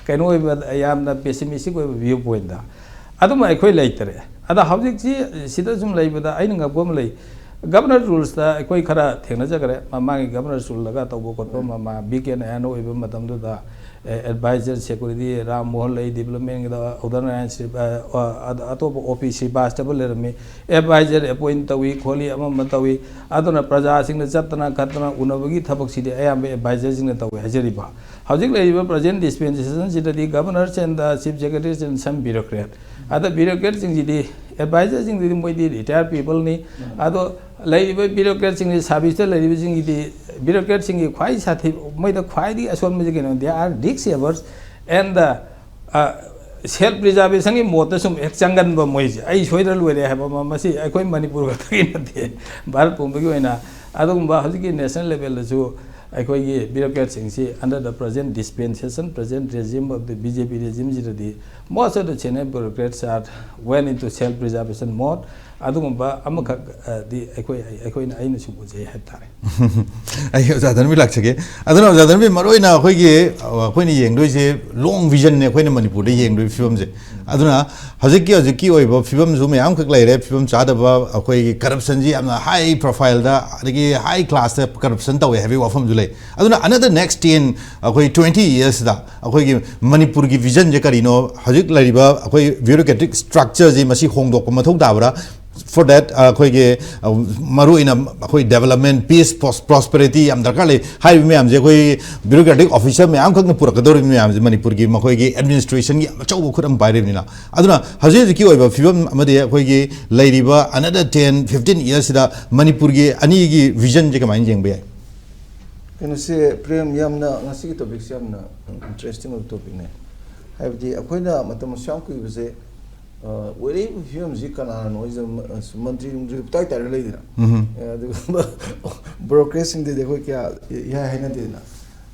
ꯀꯩꯅꯣ ꯑꯣꯏꯕ, ꯌꯥꯝꯅ pessimistic ꯑꯣꯏꯕ view pointꯇ ꯑꯗꯨꯝ ꯑꯩꯈꯣꯏ ꯂꯩꯇꯔꯦ꯫ ꯑꯗ ꯍꯧꯖꯤꯛꯁꯤ ꯁꯤꯗ ꯁꯨꯝ ꯂꯩꯕꯗ ꯑꯩꯅ ꯉꯛꯄ ꯑꯃ ꯂꯩ꯫ ꯒꯕꯔꯅꯔ ꯔꯨꯜꯁꯇ ꯑꯩꯈꯣꯏ ꯈꯔ ꯊꯦꯡꯅꯖꯈ꯭ꯔꯦ꯫ ꯃꯃꯥꯡꯒꯤ ꯒꯕꯔꯅꯔ ꯔꯨꯜꯂꯒ ꯇꯧꯕ ꯈꯣꯠꯄ, ꯃꯃꯥ ꯕꯤ ꯀꯦ ꯅꯌꯥꯅ ꯑꯣꯏꯕ ꯃꯇꯝꯗꯨꯗ, ꯑꯦ, ꯑꯦꯗꯚꯥꯏꯖꯔ ꯁꯦꯀ꯭ꯌꯨꯔꯤꯇꯤ ꯔꯥꯝ ꯃꯣꯍꯟ ꯂꯩ, ꯗꯤꯕꯂꯞꯃꯦꯟꯒꯤꯗ ꯎꯗꯥ ꯅꯥꯔꯥꯌꯟ ꯁ꯭ꯔꯤ-, ꯑ, ꯑ, ꯑꯇꯣꯞꯄ ꯑꯣ ꯄꯤ ꯁ꯭ꯔꯤꯕꯥꯁꯇꯕ ꯂꯩꯔꯝꯃꯤ꯫ ꯑꯦꯗꯚꯥꯏꯖꯔ ꯑꯦꯄꯣꯏꯟ ꯇꯧꯏ ꯈꯣꯠꯂꯤ, ꯑꯃ ꯑꯃ ꯇꯧꯏ꯫ ꯑꯗꯨꯅ ꯄ꯭ꯔꯖꯥꯁꯤꯡꯅ ꯆꯠꯇꯅ ꯈꯠꯇꯅ ꯎꯅꯕꯒꯤ ꯊꯕꯛꯁꯤꯗꯤ ꯑꯌꯥꯝꯕ ꯑꯦꯗꯚꯥꯏꯖꯔꯁꯤꯡꯅ ꯇꯧꯏ ꯍꯥꯏꯖꯔꯤꯕ꯫ ꯍꯧꯖꯤꯛ ꯂꯩꯔꯤꯕ present dispensation ꯁꯤꯗꯗꯤ governors and the chief secretaries and some bureaucrat, ꯑꯗ bureaucrat ꯁꯤꯡꯁꯤꯗꯤ, ꯑꯦꯗꯚꯥꯏꯖꯔꯁꯤꯡꯗꯨꯗꯤ ꯃꯣꯏꯗꯤ ꯔꯤꯇꯥꯌꯔ ꯄꯤꯄꯜꯅꯤ꯫ ꯑꯗꯣ ꯂꯩꯔꯤꯕ bureaucrat ꯁꯤꯡꯒꯤ ꯁꯥꯔꯚꯤꯁꯇ ꯂꯩꯔꯤꯕꯁꯤꯡꯒꯤꯗꯤ, bureaucrat ꯁꯤꯡꯒꯤ ꯈ꯭ꯋꯥꯏ ꯁꯥꯊꯤ, ꯃꯣꯏꯗ ꯈ꯭ꯋꯥꯏꯗꯒꯤ ꯑꯁꯣꯟꯕꯁꯤ ꯀꯩꯅꯣ, they are risk averse and the, ꯑ, self preservation ꯒꯤ ꯃꯣꯠꯇ ꯁꯨꯝ ꯍꯦꯛ ꯆꯪꯒꯟꯕ ꯃꯣꯏꯁꯦ꯫ ꯑꯩ ꯁꯣꯏꯗ꯭ꯔ ꯂꯣꯏꯔꯦ ꯍꯥꯏꯕ ꯑꯃ, ꯃꯁꯤ ꯑꯩꯈꯣꯏ ꯃꯅꯤꯄꯨꯔ ꯈꯛꯇꯒꯤ ꯅꯠꯇꯦ, ꯚꯥꯔꯠ ꯄꯨꯝꯕꯒꯤ ꯑꯣꯏꯅ꯫ ꯑꯗꯨꯒꯨꯝꯕ ꯍꯧꯖꯤꯛꯀꯤ ꯅꯦꯁꯅꯦꯜ ꯂꯦꯚꯦꯜꯗꯁꯨ ꯑꯩꯈꯣꯏꯒꯤ bureaucrat ꯁꯤꯡꯁꯤ under the present dispensation, present regime of the B J P regime ꯁꯤꯗꯗꯤ most of the senior bureaucrats are went into self preservation mode꯫ ꯑꯗꯨꯒꯨꯝꯕ ꯑꯃꯈꯛ, ꯑ, ꯗꯤ ꯑꯩꯈꯣꯏ, ꯑꯩꯈꯣꯏꯅ, ꯑꯩꯅ ꯁꯨꯝ ꯎꯖꯩ ꯍꯥꯏꯕ ꯇꯥꯔꯦ꯫ ꯑꯩ ꯑꯣꯖꯥ ꯙꯅꯕꯤꯔ ꯂꯥꯛꯆꯒꯦ꯫ ꯑꯗꯨꯅ ꯑꯣꯖꯥ ꯙꯅꯕꯤꯔ, ꯃꯔꯨꯑꯣꯏꯅ ꯑꯩꯈꯣꯏꯒꯤ, ꯑ, ꯑꯩꯈꯣꯏꯅ ꯌꯦꯡꯗꯣꯏꯁꯦ long vision ꯅꯦ ꯑꯩꯈꯣꯏꯅ ꯃꯅꯤꯄꯨꯔꯗ ꯌꯦꯡꯗꯣꯏ ꯐꯤꯕꯝꯁꯦ꯫ ꯑꯗꯨꯅ ꯍꯧꯖꯤꯛꯀꯤ, ꯍꯧꯖꯤꯛꯀꯤ ꯑꯣꯏꯕ ꯐꯤꯕꯝꯁꯨ ꯃꯌꯥꯝꯈꯛ ꯂꯩꯔꯦ, ꯐꯤꯕꯝ ꯆꯥꯗꯕ, ꯑꯩꯈꯣꯏꯒꯤ corruption ꯁꯤ ꯌꯥꯝꯅ high profile ꯗ, ꯑꯗꯒꯤ high class ꯇ corruption ꯇꯧꯋꯦ ꯍꯥꯏꯕꯒꯤ ꯋꯥꯐꯝꯁꯨ ꯂꯩ꯫ ꯑꯗꯨꯅ another next ten, ꯑꯩꯈꯣꯏ twenty years ꯗ ꯑꯩꯈꯣꯏꯒꯤ ꯃꯅꯤꯄꯨꯔꯒꯤ vision ꯁꯦ ꯀꯔꯤꯅꯣ? ꯍꯧꯖꯤꯛ ꯂꯩꯔꯤꯕ ꯑꯩꯈꯣꯏ bureaucratic structure ꯁꯤ ꯃꯁꯤ ꯍꯣꯡꯗꯣꯛꯄ ꯃꯊꯧ ꯇꯥꯕ꯭ꯔꯥ? For that, ꯑ, ꯑꯩꯈꯣꯏꯒꯤ, ꯑ, ꯃꯔꯨꯑꯣꯏꯅ ꯑꯩꯈꯣꯏ development, peace, pros-, prosperity ꯌꯥꯝ ꯗꯔꯀꯥꯔ ꯂꯩ꯫ ꯍꯥꯏꯔꯤꯕ ꯃꯌꯥꯝꯁꯦ ꯑꯩꯈꯣꯏ bureaucratic officer ꯃꯌꯥꯝꯈꯛꯅ ꯄꯨꯔꯛꯀꯗꯧꯔꯤꯕ ꯃꯌꯥꯝꯁꯦ ꯃꯅꯤꯄꯨꯔꯒꯤ ꯃꯈꯣꯏꯒꯤ administration ꯒꯤ ꯌꯥꯝ ꯑꯆꯧꯕ ꯈꯨꯠ ꯑꯃ ꯄꯥꯏꯔꯤꯕꯅꯤꯅ꯫ ꯑꯗꯨꯅ ꯍꯧꯖꯤꯛ ꯍꯧꯖꯤꯛꯀꯤ ꯑꯣꯏꯕ ꯐꯤꯕꯝ ꯑꯃꯗꯤ ꯑꯩꯈꯣꯏꯒꯤ ꯂꯩꯔꯤꯕ another ten, fifteen years ꯁꯤꯗ ꯃꯅꯤꯄꯨꯔꯒꯤ ꯑꯅꯤꯒꯤ vision ꯁꯦ ꯀꯃꯥꯏꯅ ꯌꯦꯡꯕ ꯌꯥꯏ? ꯀꯩꯅꯣꯁꯦ, ꯄ꯭ꯔꯦꯝ, ꯌꯥꯝꯅ, ꯉꯁꯤꯒꯤ topic ꯁꯦ ꯌꯥꯝꯅ interesting ꯑꯣꯏꯕ topic ꯅꯦ꯫ ꯍꯥꯏꯕꯗꯤ ꯑꯩꯈꯣꯏꯅ ꯃꯇꯝ ꯑꯁꯨꯛ ꯌꯥꯝ ꯀꯨꯏꯕꯁꯦ, ꯑ, ꯑꯣꯏꯔꯛꯏꯕ ꯐꯤꯕꯝꯁꯤ ꯀꯅꯥꯅꯣ ꯍꯥꯏꯁꯦ, ꯃ-, ꯑ, ꯃꯟꯇ꯭ꯔꯤ ꯅꯨꯡꯇ꯭ꯔꯤ ꯇꯥꯏ ꯇꯥꯏꯔ ꯂꯩꯗꯅ꯫ ꯎꯝ꯫ ꯑ, ꯑꯗꯨꯒꯨꯝꯕ bureaucrat ꯁꯤꯡꯗꯗꯤ ꯑꯩꯈꯣꯏ ꯀꯌꯥ ꯏꯍꯥꯏ ꯍꯥꯏꯅꯗꯦꯗꯅ꯫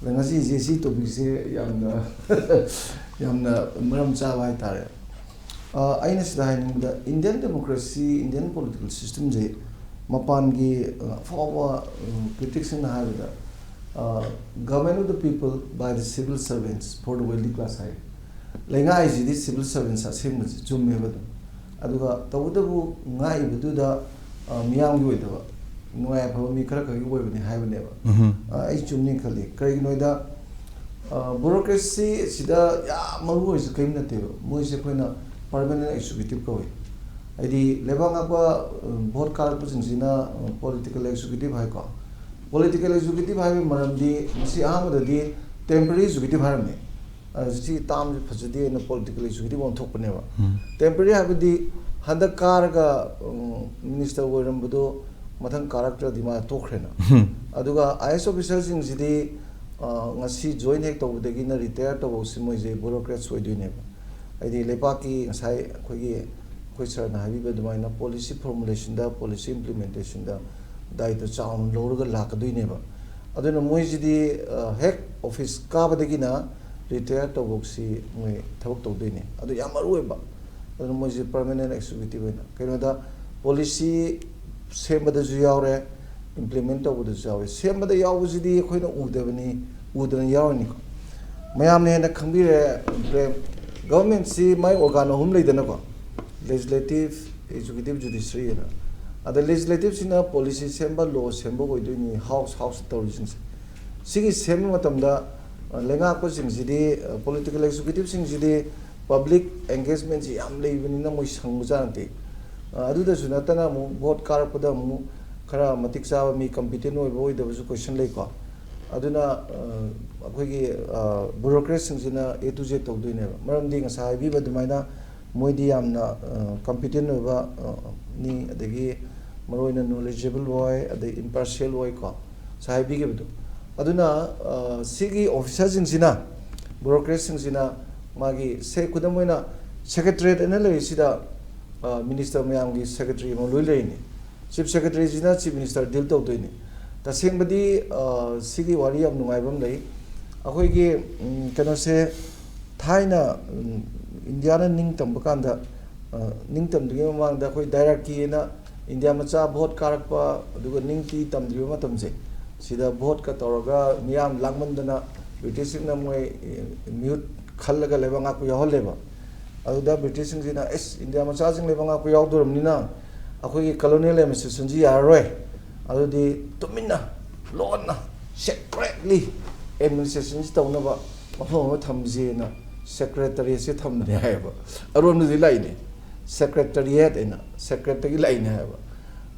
ꯑꯗ ꯉꯁꯤꯁꯦ ꯁꯤ topic ꯁꯦ ꯌꯥꯝꯅ, ꯌꯥꯝꯅ ꯃꯔꯝ ꯆꯥꯕ ꯍꯥꯏꯇꯥꯔꯦ꯫ ꯑ, ꯑꯩꯅ ꯁꯤꯗ ꯍꯥꯏꯅꯤꯡꯕꯗ, Indian democracy, Indian political system ꯁꯦ ꯃꯄꯥꯟꯒꯤ, ꯑ, ꯑꯐꯥꯎꯕ, ꯎꯝ, critics ꯁꯤꯡꯅ ꯍꯥꯏꯕꯗ, ꯑ, "Government of the people, by the civil servants, for the wealthy class" ꯍꯥꯏ꯫ ꯂꯩꯉꯥꯛ ꯍꯥꯏꯁꯤꯗꯤ civil servants ꯑꯁꯦꯡꯕꯁꯤ ꯆꯨꯝꯃꯦꯕ ꯑꯗꯨꯝ꯫ ꯑꯗꯨꯒ ꯇꯧꯕꯇꯕꯨ ꯉꯥꯛꯏꯕꯗꯨꯗ ꯑ, ꯃꯤꯌꯥꯝꯒꯤ ꯑꯣꯏꯗꯕ, ꯅꯨꯡꯉꯥꯏ ꯑꯐꯕ ꯃꯤ ꯈꯔ ꯈꯛꯀꯤ ꯑꯣꯏꯕꯅꯤ ꯍꯥꯏꯕꯅꯦꯕ꯫ ꯑ, ꯑꯩ ꯆꯨꯝꯅꯤ ꯈꯜꯂꯤ꯫ ꯀꯔꯤꯒꯤꯅꯣ ꯍꯥꯏꯗ, ꯑ, bureaucracy ꯁꯤꯗ ꯌꯥꯝ ꯃꯔꯨ ꯑꯣꯏꯔꯤꯁꯦ ꯀꯔꯤꯝ ꯅꯠꯇꯦꯕ꯫ ꯃꯣꯏꯁꯦ ꯑꯩꯈꯣꯏꯅ permanent executive ꯀꯧꯏ꯫ ꯍꯥꯏꯗꯤ ꯂꯩꯕꯥꯛ ꯉꯥꯛꯄ, ꯑ, vote ꯀꯥꯔꯛꯄꯁꯤꯡꯁꯤꯅ, ꯑ, political executive ꯍꯥꯏꯀꯣ꯫ Political executive ꯍꯥꯏꯕꯒꯤ ꯃꯔꯝꯗꯤ ꯃꯁꯤ ꯑꯍꯥꯟꯕꯗꯗꯤ temporary executive ꯍꯥꯏꯔꯝꯃꯤ꯫ ꯑ, ꯁꯤ term ꯁꯤ ꯐꯖꯗꯦꯅ political executive ꯑꯣꯟꯊꯣꯛꯄꯅꯦꯕ꯫ Temporary ꯍꯥꯏꯕꯗꯤ ꯍꯟꯗꯛ ꯀꯥꯔꯒ, ꯎꯝ, minister ꯑꯣꯏꯔꯝꯕꯗꯣ ꯃꯊꯪ ꯀꯥꯔꯛꯇ꯭ꯔꯗꯤ ꯃꯥ ꯇꯣꯛꯈ꯭ꯔꯦꯅ꯫ ꯑꯗꯨꯒ IAS officer ꯁꯤꯡꯁꯤꯗꯤ, ꯑ, ꯉꯁꯤ join ꯍꯦꯛ ꯇꯧꯕꯗꯒꯤꯅ retire ꯇꯧꯕꯁꯤ ꯃꯣꯏꯁꯦ bureaucrats ꯑꯣꯏꯗꯣꯏꯅꯦꯕ꯫ ꯍꯥꯏꯗꯤ ꯂꯩꯕꯥꯛꯀꯤ ꯉꯁꯥꯏ ꯑꯩꯈꯣꯏꯒꯤ, ꯑꯩꯈꯣꯏ sir ꯅ ꯍꯥꯏꯕꯤꯕ ꯑꯗꯨꯃꯥꯏꯅ policy formulation ꯗ, policy implementation ꯗ ꯗꯥꯏꯇ ꯆꯥꯎꯅ ꯂꯧꯔꯒ ꯂꯥꯛꯀꯗꯣꯏꯅꯦꯕ꯫ ꯑꯗꯨꯅ ꯃꯣꯏꯁꯤꯗꯤ, ꯑ, ꯍꯦꯛ office ꯀꯥꯕꯗꯒꯤꯅ retire ꯇꯧꯕꯁꯤ ꯃꯣꯏ ꯊꯕꯛ ꯇꯧꯗꯣꯏꯅꯦ꯫ ꯑꯗꯨ ꯌꯥꯝ ꯃꯔꯨ ꯑꯣꯏꯕ꯫ ꯑꯗꯨꯅ ꯃꯣꯏꯁꯤ permanent executive ꯑꯣꯏꯅ ꯀꯩꯅꯣꯗ policy ꯁꯦꯝꯕꯗꯁꯨ ꯌꯥꯎꯔꯦ, implement ꯇꯧꯕꯗꯁꯨ ꯌꯥꯎꯔꯦ꯫ ꯁꯦꯝꯕꯗ ꯌꯥꯎꯕꯁꯤꯗꯤ ꯑꯩꯈꯣꯏꯅ ꯎꯗꯕꯅꯤ, ꯎꯗꯅ ꯌꯥꯎꯔꯤꯅꯤꯀꯣ꯫ ꯃꯌꯥꯝꯅ ꯍꯦꯟꯅ ꯈꯪꯕꯤꯔꯦ, ꯄ꯭ꯔꯦꯝ, government ꯁꯤ ꯃꯥꯏ organ ꯑꯍꯨꯝ ꯂꯩꯗꯅꯀꯣ, legislative, executive, judiciary ꯍꯥꯏꯅ꯫ ꯑꯗ legislative ꯁꯤꯅ policy ꯁꯦꯝꯕ, law ꯁꯦꯝꯕ ꯑꯣꯏꯗꯣꯏꯅꯤ, house, house ꯇꯧꯔꯤꯁꯤꯡꯁꯦ꯫ ꯁꯤꯒꯤ ꯁꯦꯝꯕ ꯃꯇꯝꯗ, ꯑ, ꯂꯩꯉꯥꯛꯄꯁꯤꯡꯁꯤꯗꯤ, ꯑ, political executive ꯁꯤꯡꯁꯤꯗꯤ public engagement ꯁꯤ ꯌꯥꯝ ꯂꯩꯕꯅꯤꯅ ꯃꯣꯏ ꯁꯪꯕꯖꯥꯠ ꯅꯠꯇꯦ꯫ ꯑ, ꯑꯗꯨꯗꯁꯨ ꯅꯠꯇꯅ ꯑꯃꯨꯛ vote ꯀꯥꯔꯛꯄꯗ ꯑꯃꯨꯛ ꯈꯔ ꯃꯇꯤꯛ ꯆꯥꯕ ꯃꯤ, competent ꯑꯣꯏꯕ ꯑꯣꯏꯗꯕꯁꯨ question ꯂꯩꯀꯣ꯫ ꯑꯗꯨꯅ, ꯑ, ꯑꯩꯈꯣꯏꯒꯤ, ꯑ, bureaucrats ꯁꯤꯡꯁꯤꯅ A to Z ꯇꯧꯗꯣꯏꯅꯦꯕ꯫ ꯃꯔꯝꯗꯤ ꯉꯁꯥꯏ ꯍꯥꯏꯕꯤꯕ ꯑꯗꯨꯃꯥꯏꯅ ꯃꯣꯏꯗꯤ ꯌꯥꯝꯅ, ꯑ, competent ꯑꯣꯏꯕ, ꯑ, ꯅꯤ, ꯑꯗꯒꯤ ꯃꯔꯨꯑꯣꯏꯅ knowledgeable ꯑꯣꯏ, ꯑꯗꯩ impartial ꯑꯣꯏꯀꯣ, ꯉꯁꯥꯏ ꯍꯥꯏꯕꯤꯈꯤꯕꯗꯣ꯫ ꯑꯗꯨꯅ, ꯑ, ꯁꯤꯒꯤ officer ꯁꯤꯡꯁꯤꯅ, bureaucrats ꯁꯤꯡꯁꯤꯅ ꯃꯥꯒꯤ, ꯁꯦ, ꯈꯨꯗꯝ ꯑꯣꯏꯅ secretariat ꯑꯅ ꯂꯩꯔꯤꯁꯤꯗ, ꯑ, minister ꯃꯌꯥꯝꯒꯤ secretary ꯑꯃ ꯂꯣꯏ ꯂꯩꯔꯤꯅꯤ꯫ Chief secretary ꯁꯤꯅ chief minister deal ꯇꯧꯗꯣꯏꯅꯤ꯫ ꯇꯁꯦꯡꯕꯗꯤ, ꯑ, ꯁꯤꯒꯤ ꯋꯥꯔꯤ ꯌꯥꯝ ꯅꯨꯡꯉꯥꯏꯕ ꯑꯃ ꯂꯩ꯫ ꯑꯩꯈꯣꯏꯒꯤ, ꯎꯝ, ꯀꯩꯅꯣꯁꯦ, ꯊꯥꯏꯅ, ꯎꯝ, ꯏꯟꯗꯤꯌꯥꯅ ꯅꯤꯡ ꯇꯝꯕ ꯀꯥꯟꯗ, ꯑ, ꯅꯤꯡ ꯇꯝꯗ꯭ꯔꯤꯉꯩ ꯃꯃꯥꯡꯗ ꯑꯩꯈꯣꯏ ꯗꯥꯏꯔꯥꯀꯤ ꯍꯥꯏꯅ ꯏꯟꯗꯤꯌꯥ ꯃꯆꯥ vote ꯀꯥꯔꯛꯄ, ꯑꯗꯨꯒ ꯅꯤꯡꯇꯤ ꯇꯝꯗ꯭ꯔꯤꯕ ꯃꯇꯝꯁꯦ, ꯁꯤꯗ vote ꯀ ꯇꯧꯔꯒ ꯃꯤꯌꯥꯝ ꯂꯥꯡꯃꯟꯗꯅ British ꯁꯤꯡꯅ ꯃꯣꯏ, ꯑꯦ, ꯃꯤꯍꯨꯠ ꯈꯜꯂꯒ ꯂꯩꯕꯥꯛ ꯉꯥꯛꯄ ꯌꯥꯎꯍꯜꯂꯦꯕ꯫ ꯑꯗꯨꯗ British ꯁꯤꯡꯁꯤꯅ, "ꯑꯦꯁ, ꯏꯟꯗꯤꯌꯥ ꯃꯆꯥꯁꯤꯡ ꯂꯩꯕꯥꯛ ꯉꯥꯛꯄ ꯌꯥꯎꯗꯣꯔꯕꯅꯤꯅ ꯑꯩꯈꯣꯏꯒꯤ colonial administrationꯁꯤ ꯌꯥꯔꯔꯣꯏ, ꯑꯗꯨꯗꯤ ꯇꯨꯃꯤꯟꯅ, ꯂꯣꯟꯅ, secretly administrationꯁꯤ ꯇꯧꯅꯕ ꯃꯐꯝ ꯑꯃ ꯊꯝꯁꯦꯅ secretariatꯁꯦ ꯊꯝꯕꯅꯦ ꯍꯥꯏꯌꯦꯕ꯫ ꯑꯔꯣꯟꯕꯗꯤ ꯂꯥꯛꯏꯅꯦ, secretariat ꯍꯥꯏꯅ, secretꯇꯒꯤ ꯂꯥꯛꯏꯅꯦ ꯍꯥꯏꯌꯦꯕ꯫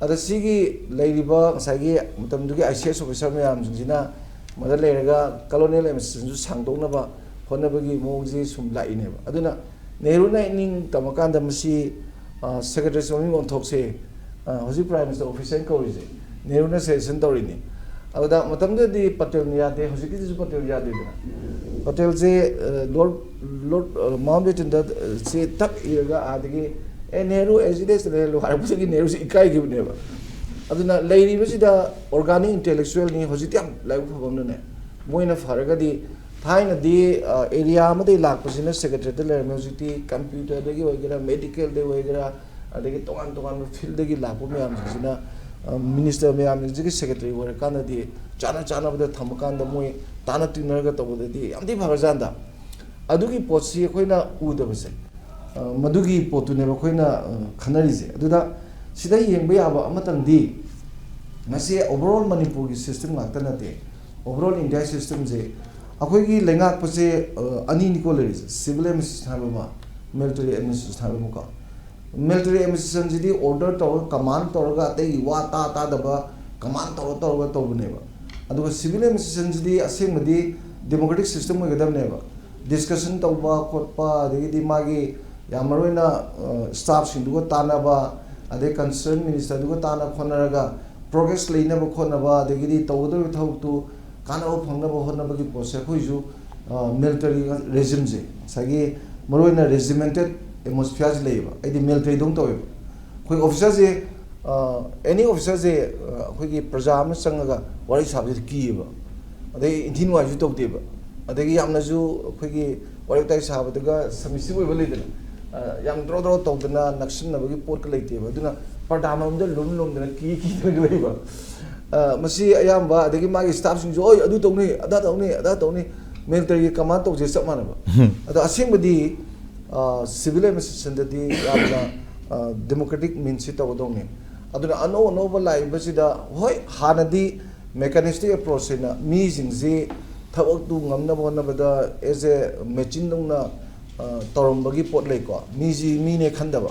ꯑꯗ ꯁꯤꯒꯤ ꯂꯩꯔꯤꯕ ꯉꯁꯥꯏꯒꯤ ꯃꯇꯝꯗꯨꯒꯤ I C S officer ꯃꯌꯥꯝꯁꯤꯡꯁꯤꯅ ꯃꯗ ꯂꯩꯔꯒ colonial administrationꯁꯨ ꯁꯥꯡꯗꯣꯛꯅꯕ ꯍꯣꯠꯅꯕꯒꯤ ꯃꯑꯣꯡꯁꯤ ꯁꯨꯝ ꯂꯥꯛꯏꯅꯦꯕ꯫ ꯑꯗꯨꯅ ꯅꯦꯍꯔꯨꯅ ꯏꯅꯤꯡ ꯇꯝꯃꯀꯥꯟꯗ ꯃꯁꯤ, ꯑ, secretariat ꯃꯃꯤꯡ ꯑꯣꯟꯊꯣꯛꯁꯦ, ꯑ, ꯍꯧꯖꯤꯛ Prime Minister office ꯍꯥꯏꯅ ꯀꯧꯔꯤꯁꯦ, ꯅꯦꯍꯔꯨꯅ suggestion ꯇꯧꯔꯤꯅꯤ꯫ ꯑꯗꯨꯗ ꯃꯇꯝꯗꯨꯗꯗꯤ ꯄꯇꯦꯜꯅ ꯌꯥꯗꯦ, ꯍꯧꯖꯤꯛꯀꯤꯗꯨꯁꯨ ꯄꯇꯦꯜ ꯌꯥꯗꯦꯗꯅ꯫ ꯄꯇꯦꯜꯁꯦ, ꯑ, Lord, Lord, ꯑ, Mountbatten ꯗ, ꯑ, ꯆꯦ ꯇꯛ ꯏꯔꯒ ꯑꯥꯗꯒꯤ, "ꯑꯦ, ꯅꯦꯍꯔꯨ, ꯑꯦꯖꯤꯗꯦꯁꯇ ꯂꯩꯍꯜꯂꯨ" ꯍꯥꯏꯔꯛꯄꯗꯒꯤ ꯅꯦꯍꯔꯨꯁꯦ ꯏꯀꯥꯏꯈꯤꯕꯅꯦꯕ꯫ ꯑꯗꯨꯅ ꯂꯩꯔꯤꯕꯁꯤꯗ organic intellectualꯅꯤ, ꯍꯧꯖꯤꯛꯇꯤ ꯌꯥꯝ ꯂꯥꯏꯕꯛ ꯐꯕ ꯑꯃꯅꯅꯦ, ꯃꯣꯏꯅ ꯐꯔꯒꯗꯤ ꯊꯥꯏꯅꯗꯤ, ꯑ, area ꯑꯃꯗꯒꯤ ꯂꯥꯛꯄꯁꯤꯅ secretariatꯇ ꯂꯩꯔꯝꯃꯦ, ꯍꯧꯖꯤꯛꯇꯤ computerꯗꯒꯤ ꯑꯣꯏꯒꯦꯔꯥ, medicalꯗꯒꯤ ꯑꯣꯏꯒꯦꯔꯥ, ꯑꯗꯒꯤ ꯇꯣꯉꯥꯟ ꯇꯣꯉꯥꯟꯕ fieldꯗꯒꯤ ꯂꯥꯛꯄ ꯃꯌꯥꯝꯁꯤꯡꯁꯤꯅ, ꯑ, minister ꯃꯌꯥꯝꯁꯤꯡꯁꯤꯒꯤ secretary ꯑꯣꯏꯔꯀꯥꯟꯗꯗꯤ ꯆꯥꯅ ꯆꯥꯅꯕꯗ ꯊꯝꯃꯀꯥꯟꯗ ꯃꯣꯏ ꯇꯥꯅ ꯇꯤꯟꯅꯔꯒ ꯇꯧꯕꯗꯗꯤ ꯌꯥꯝ ꯊꯤ ꯐꯈ꯭ꯔꯖꯥꯠꯅꯤꯗ꯫ ꯑꯗꯨꯒꯤ ꯄꯣꯠꯁꯤ ꯑꯩꯈꯣꯏꯅ ꯎꯗꯕꯁꯦ, ꯑ, ꯃꯗꯨꯒꯤ ꯄꯣꯠꯇꯨꯅꯦꯕ ꯑꯩꯈꯣꯏꯅ, ꯑ, ꯈꯟꯅꯔꯤꯁꯦ꯫ ꯑꯗꯨꯗ ꯁꯤꯗ ꯌꯦꯡꯕ ꯌꯥꯕ ꯑꯃꯇꯪꯗꯤ, ꯃꯁꯤ overall ꯃꯅꯤꯄꯨꯔꯒꯤ system ꯉꯥꯛꯇ ꯅꯠꯇꯦ, overall India systemꯁꯦ, ꯑꯩꯈꯣꯏꯒꯤ ꯂꯩꯉꯥꯛꯄꯁꯦ, ꯑ, ꯑꯅꯤꯅꯤꯀꯣ ꯂꯩꯔꯤꯁꯦ, civil administration ꯍꯥꯏꯕ ꯑꯃ, military administration ꯍꯥꯏꯕ ꯑꯃꯀꯣ꯫ Military administrationꯁꯤꯗꯤ order ꯇꯧꯔꯒ, command ꯇꯧꯔꯒ, ꯑꯇꯩꯒꯤ ꯋꯥ ꯇꯥ ꯇꯥꯗꯕ command ꯇꯧꯔ ꯇꯧꯔꯒ ꯇꯧꯕꯅꯦꯕ꯫ ꯑꯗꯨꯒ civil administrationꯁꯤꯗꯤ ꯑꯁꯦꯡꯕꯗꯤ democratic system ꯑꯣꯏꯒꯗꯕꯅꯦꯕ꯫ Discussion ꯇꯧꯕ ꯈꯣꯠꯄ, ꯑꯗꯒꯤꯗꯤ ꯃꯥꯒꯤ ꯌꯥꯝ ꯃꯔꯨ ꯑꯣꯏꯅ, ꯑ, staffꯁꯤꯡꯗꯨꯒ ꯇꯥꯟꯅꯕ, ꯑꯗꯩ concern ministerꯗꯨꯒ ꯇꯥꯟꯅ ꯈꯣꯠꯅꯔꯒ progress ꯂꯩꯅꯕ ꯈꯣꯠꯅꯕ, ꯑꯗꯒꯤꯗꯤ ꯇꯧꯒꯗꯧꯔꯤꯕ ꯊꯕꯛꯇꯨ ꯀꯥꯟꯅꯕ ꯐꯪꯅꯕ ꯍꯣꯠꯅꯕꯒꯤ ꯄꯣꯠꯁꯦ ꯑꯩꯈꯣꯏꯁꯨ, ꯑ, military regimeꯁꯦ, ꯉꯁꯥꯏꯒꯤ ꯃꯔꯨ ꯑꯣꯏꯅ regimented atmosphereꯁꯦ ꯂꯩꯌꯦꯕ꯫ ꯑꯩꯗꯤ militaryꯗꯧꯅ ꯇꯧꯋꯦꯕ꯫ ꯑꯩꯈꯣꯏ officerꯁꯦ, ꯑ, any officerꯁꯦ, ꯑ, ꯑꯩꯈꯣꯏꯒꯤ ꯄ꯭ꯔꯖꯥ ꯑꯃ ꯆꯪꯉꯒ ꯋꯥꯔꯤ ꯁꯥꯕꯁꯤꯗ ꯀꯤꯌꯦꯕ, ꯑꯗꯩ ꯏꯟꯊꯤ ꯅꯨꯡꯉꯥꯏꯁꯨ ꯇꯧꯗꯦꯕ, ꯑꯗꯒꯤ ꯌꯥꯝꯅꯁꯨ ꯑꯩꯈꯣꯏꯒꯤ ꯋꯥꯔꯤ ꯋꯥꯇꯥꯏ ꯁꯥꯕꯗꯒ submissive ꯑꯣꯏꯕ ꯂꯩꯗꯅ, ꯑ, ꯌꯥꯝ ꯗ꯭ꯔꯣ ꯗ꯭ꯔꯣ ꯇꯧꯗꯅ ꯅꯛꯁꯤꯟꯅꯕꯒꯤ ꯄꯣꯠꯀ ꯂꯩꯇꯦꯕ꯫ ꯑꯗꯨꯅ ꯄꯔꯗꯥ ꯃꯔꯨꯝꯗ ꯂꯨꯝ ꯂꯨꯝꯗꯅ ꯀꯤ ꯀꯤꯗꯅꯒ ꯂꯩꯕ꯫ ꯑ, ꯃꯁꯤ ꯑꯌꯥꯝꯕ, ꯑꯗꯒꯤ ꯃꯥꯒꯤ staffꯁꯤꯡꯁꯨ, "ꯑꯣꯏ, ꯑꯗꯨ ꯇꯧꯅꯤ, ꯑꯗꯥ ꯇꯧꯅꯤ, ꯑꯗꯥ ꯇꯧꯅꯤ", militaryꯒꯤ command ꯇꯧꯖꯩ ꯆꯞ ꯃꯥꯟꯅꯕ꯫ ꯑꯗꯣ ꯑꯁꯦꯡꯕꯗꯤ, ꯑ, civil administrationꯗꯗꯤ ꯌꯥꯝꯅ ꯗꯦꯃꯣꯀ꯭ꯔꯦꯇꯤꯛ ꯃꯤꯟꯁꯁꯤ ꯇꯧꯒꯗꯧꯅꯤ꯫ ꯑꯗꯨꯅ ꯑꯅꯧ ꯑꯅꯧꯕ ꯂꯥꯛꯏꯕꯁꯤꯗ, ꯍꯣꯏ, ꯍꯥꯟꯅꯗꯤ ꯃꯦꯀꯥꯅꯤꯁꯇꯤꯛ ꯑꯦꯄ꯭ꯔꯣꯆ ꯍꯥꯏꯅ ꯃꯤꯁꯤꯡꯁꯤ ꯊꯕꯛꯇꯨ ꯉꯝꯅꯕ ꯍꯣꯠꯅꯕꯗ ꯑꯦꯁ ꯑꯦ ꯃꯦꯆꯤꯟꯗꯧꯅ ꯇꯧꯔꯝꯕꯒꯤ ꯄꯣꯠ ꯂꯩꯀꯣ꯫ ꯃꯤꯁꯤ ꯃꯤꯅꯦ ꯈꯟꯗꯕ,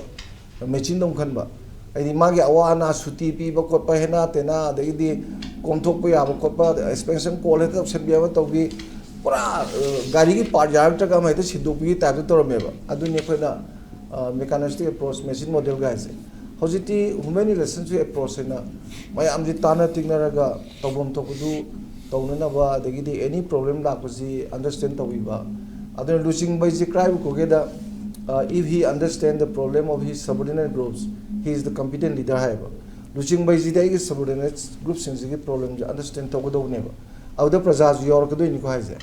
ꯃꯦꯆꯤꯟꯗꯧꯅ ꯈꯟꯕ꯫ ꯍꯥꯏꯗꯤ ꯃꯥꯒꯤ ꯑꯋꯥ ꯑꯅꯥ, ꯁꯨꯇꯤ ꯄꯤꯕ ꯈꯣꯠꯄ, ꯍꯦꯅꯥ ꯇꯦꯅꯥ, ꯑꯗꯒꯤꯗꯤ ꯀꯣꯝꯊꯣꯛꯄ ꯌꯥꯕ ꯈꯣꯠꯄ, ꯑꯦꯛꯁꯄꯦꯟꯁꯟ ꯀꯣꯜ ꯍꯦꯛꯇ ꯇꯧꯁꯟꯕꯤ ꯑꯃ ꯇꯧꯕꯤ, ꯄꯨꯔꯥ ꯒꯥꯔꯤꯒꯤ ꯄꯥꯔꯠ ꯌꯥꯔꯛꯇ꯭ꯔꯒ ꯑꯃ ꯍꯦꯛꯇ ꯁꯤꯟꯗꯣꯛꯄꯤꯒꯤ ꯇꯥꯏꯞꯇ ꯇꯧꯔꯝꯃꯦꯕ꯫ ꯑꯗꯨꯅꯤ ꯑꯩꯈꯣꯏꯅ ꯃꯦꯀꯥꯅꯤꯁꯇꯤꯛ ꯑꯦꯄ꯭ꯔꯣꯆ, ꯃꯦꯆꯤꯟ ꯃꯣꯗꯦꯜ ꯒꯥꯏꯁꯦ꯫ ꯍꯧꯖꯤꯛꯇꯤ ꯍ꯭ꯌꯨꯃꯦꯟ ꯔꯤꯂꯦꯁꯟꯁꯤꯞ ꯑꯦꯄ꯭ꯔꯣꯆ ꯍꯥꯏꯅ ꯃꯌꯥꯝꯁꯤ ꯇꯥꯟꯅ ꯇꯤꯡꯅꯔꯒ ꯇꯧꯐꯝ ꯊꯣꯛꯄꯗꯨ ꯇꯧꯅꯅꯕ, ꯑꯗꯒꯤꯗꯤ ꯑꯦꯅꯤ ꯄ꯭ꯔꯣꯕ꯭ꯂꯦꯝ ꯂꯥꯛꯄꯁꯤ ꯑꯟꯗꯔꯁꯇꯦꯟ ꯇꯧꯕꯤꯕ꯫ ꯑꯗꯨꯅ ꯂꯨꯆꯤꯡꯕꯩꯁꯤ ꯀꯔꯥꯏꯕꯨ ꯀꯧꯒꯦꯗ, if he understand the problem of his subordinate groups, he is the competent leader ꯍꯥꯏꯌꯦꯕ꯫ ꯂꯨꯆꯤꯡꯕꯩꯁꯤꯗꯤ ꯑꯩꯒꯤ ꯁꯕꯣꯔꯗꯤꯅꯦꯠ ꯒ꯭ꯔꯨꯞꯁꯤꯡꯁꯤꯒꯤ ꯄ꯭ꯔꯣꯕ꯭ꯂꯦꯝꯁꯦ ꯑꯟꯗꯔꯁꯇꯦꯟ ꯇꯧꯒꯗꯧꯕꯅꯦꯕ꯫ ꯑꯗꯨꯗ ꯄ꯭ꯔꯖꯥꯁꯨ ꯌꯥꯎꯔꯛꯀꯗꯣꯏꯅꯤꯀꯣ ꯍꯥꯏꯁꯦ꯫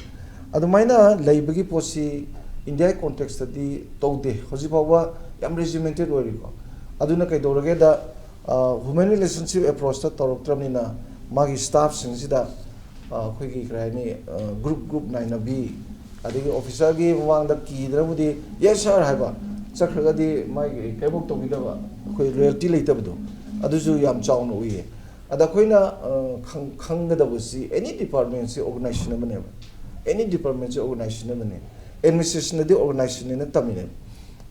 ꯑꯗꯨꯃꯥꯏꯅ ꯂꯩꯕꯒꯤ ꯄꯣꯠꯁꯤ ꯏꯟꯗꯤꯌꯥꯒꯤ ꯀꯣꯟꯇꯦꯛꯁꯇꯗꯤ ꯇꯧꯗꯦ꯫ ꯍꯧꯖꯤꯛ ꯐꯥꯎꯕ ꯌꯥꯝ ꯔꯦꯖꯤꯃꯦꯟꯇꯦꯠ ꯑꯣꯏꯔꯤꯀꯣ꯫ ꯑꯗꯨꯅ ꯀꯩꯗꯧꯔꯒꯦꯗ, ꯍ꯭ꯌꯨꯃꯦꯟ ꯔꯤꯂꯦꯁꯟꯁꯤꯞ ꯑꯦꯄ꯭ꯔꯣꯆꯇ ꯇꯧꯔꯛꯇ꯭ꯔꯕꯅꯤꯅ ꯃꯥꯒꯤ ꯁ꯭ꯇꯥꯐꯁꯤꯡꯁꯤꯗ ꯑꯩꯈꯣꯏꯒꯤ ꯀꯔꯤ ꯍꯥꯏꯅꯤ, ꯒ꯭ꯔꯨꯞ ꯒ꯭ꯔꯨꯞ ꯅꯥꯏꯅꯕꯤ, ꯑꯗꯒꯤ ꯑꯣꯐꯤꯁꯔꯒꯤ ꯃꯃꯥꯡꯗ ꯀꯤꯗꯅꯕꯨꯗꯤ "Yes sir" ꯍꯥꯏꯕ, ꯆꯠꯈ꯭ꯔꯒꯗꯤ ꯃꯥꯒꯤ ꯀꯔꯤꯃꯨꯛ ꯇꯧꯕꯤꯗꯕ, ꯑꯩꯈꯣꯏ ꯂꯣꯌꯦꯜꯇꯤ ꯂꯩꯇꯕꯗꯣ, ꯑꯗꯨꯁꯨ ꯌꯥꯝ ꯆꯥꯎꯅ ꯎꯏꯌꯦ꯫ ꯑꯗ ꯑꯩꯈꯣꯏꯅ ꯈꯪꯒꯗꯕꯁꯤ, ꯑꯦꯅꯤ ꯗꯤꯄꯥꯔꯠꯃꯦꯟꯁꯤ ꯑꯣꯔꯒꯅꯥꯏꯖꯦꯁꯟ ꯑꯃꯅꯦꯕ꯫ ꯑꯦꯅꯤ ꯗꯤꯄꯥꯔꯠꯃꯦꯟꯁꯤ ꯑꯣꯔꯒꯅꯥꯏꯖꯦꯁꯟ ꯑꯃꯅꯦ꯫ ꯑꯦꯗꯃꯤꯅꯤꯁꯇ꯭ꯔꯦꯁꯟꯗꯗꯤ ꯑꯣꯔꯒꯅꯥꯏꯖꯦꯁꯟꯅ ꯇꯝꯃꯤꯅꯦꯕ꯫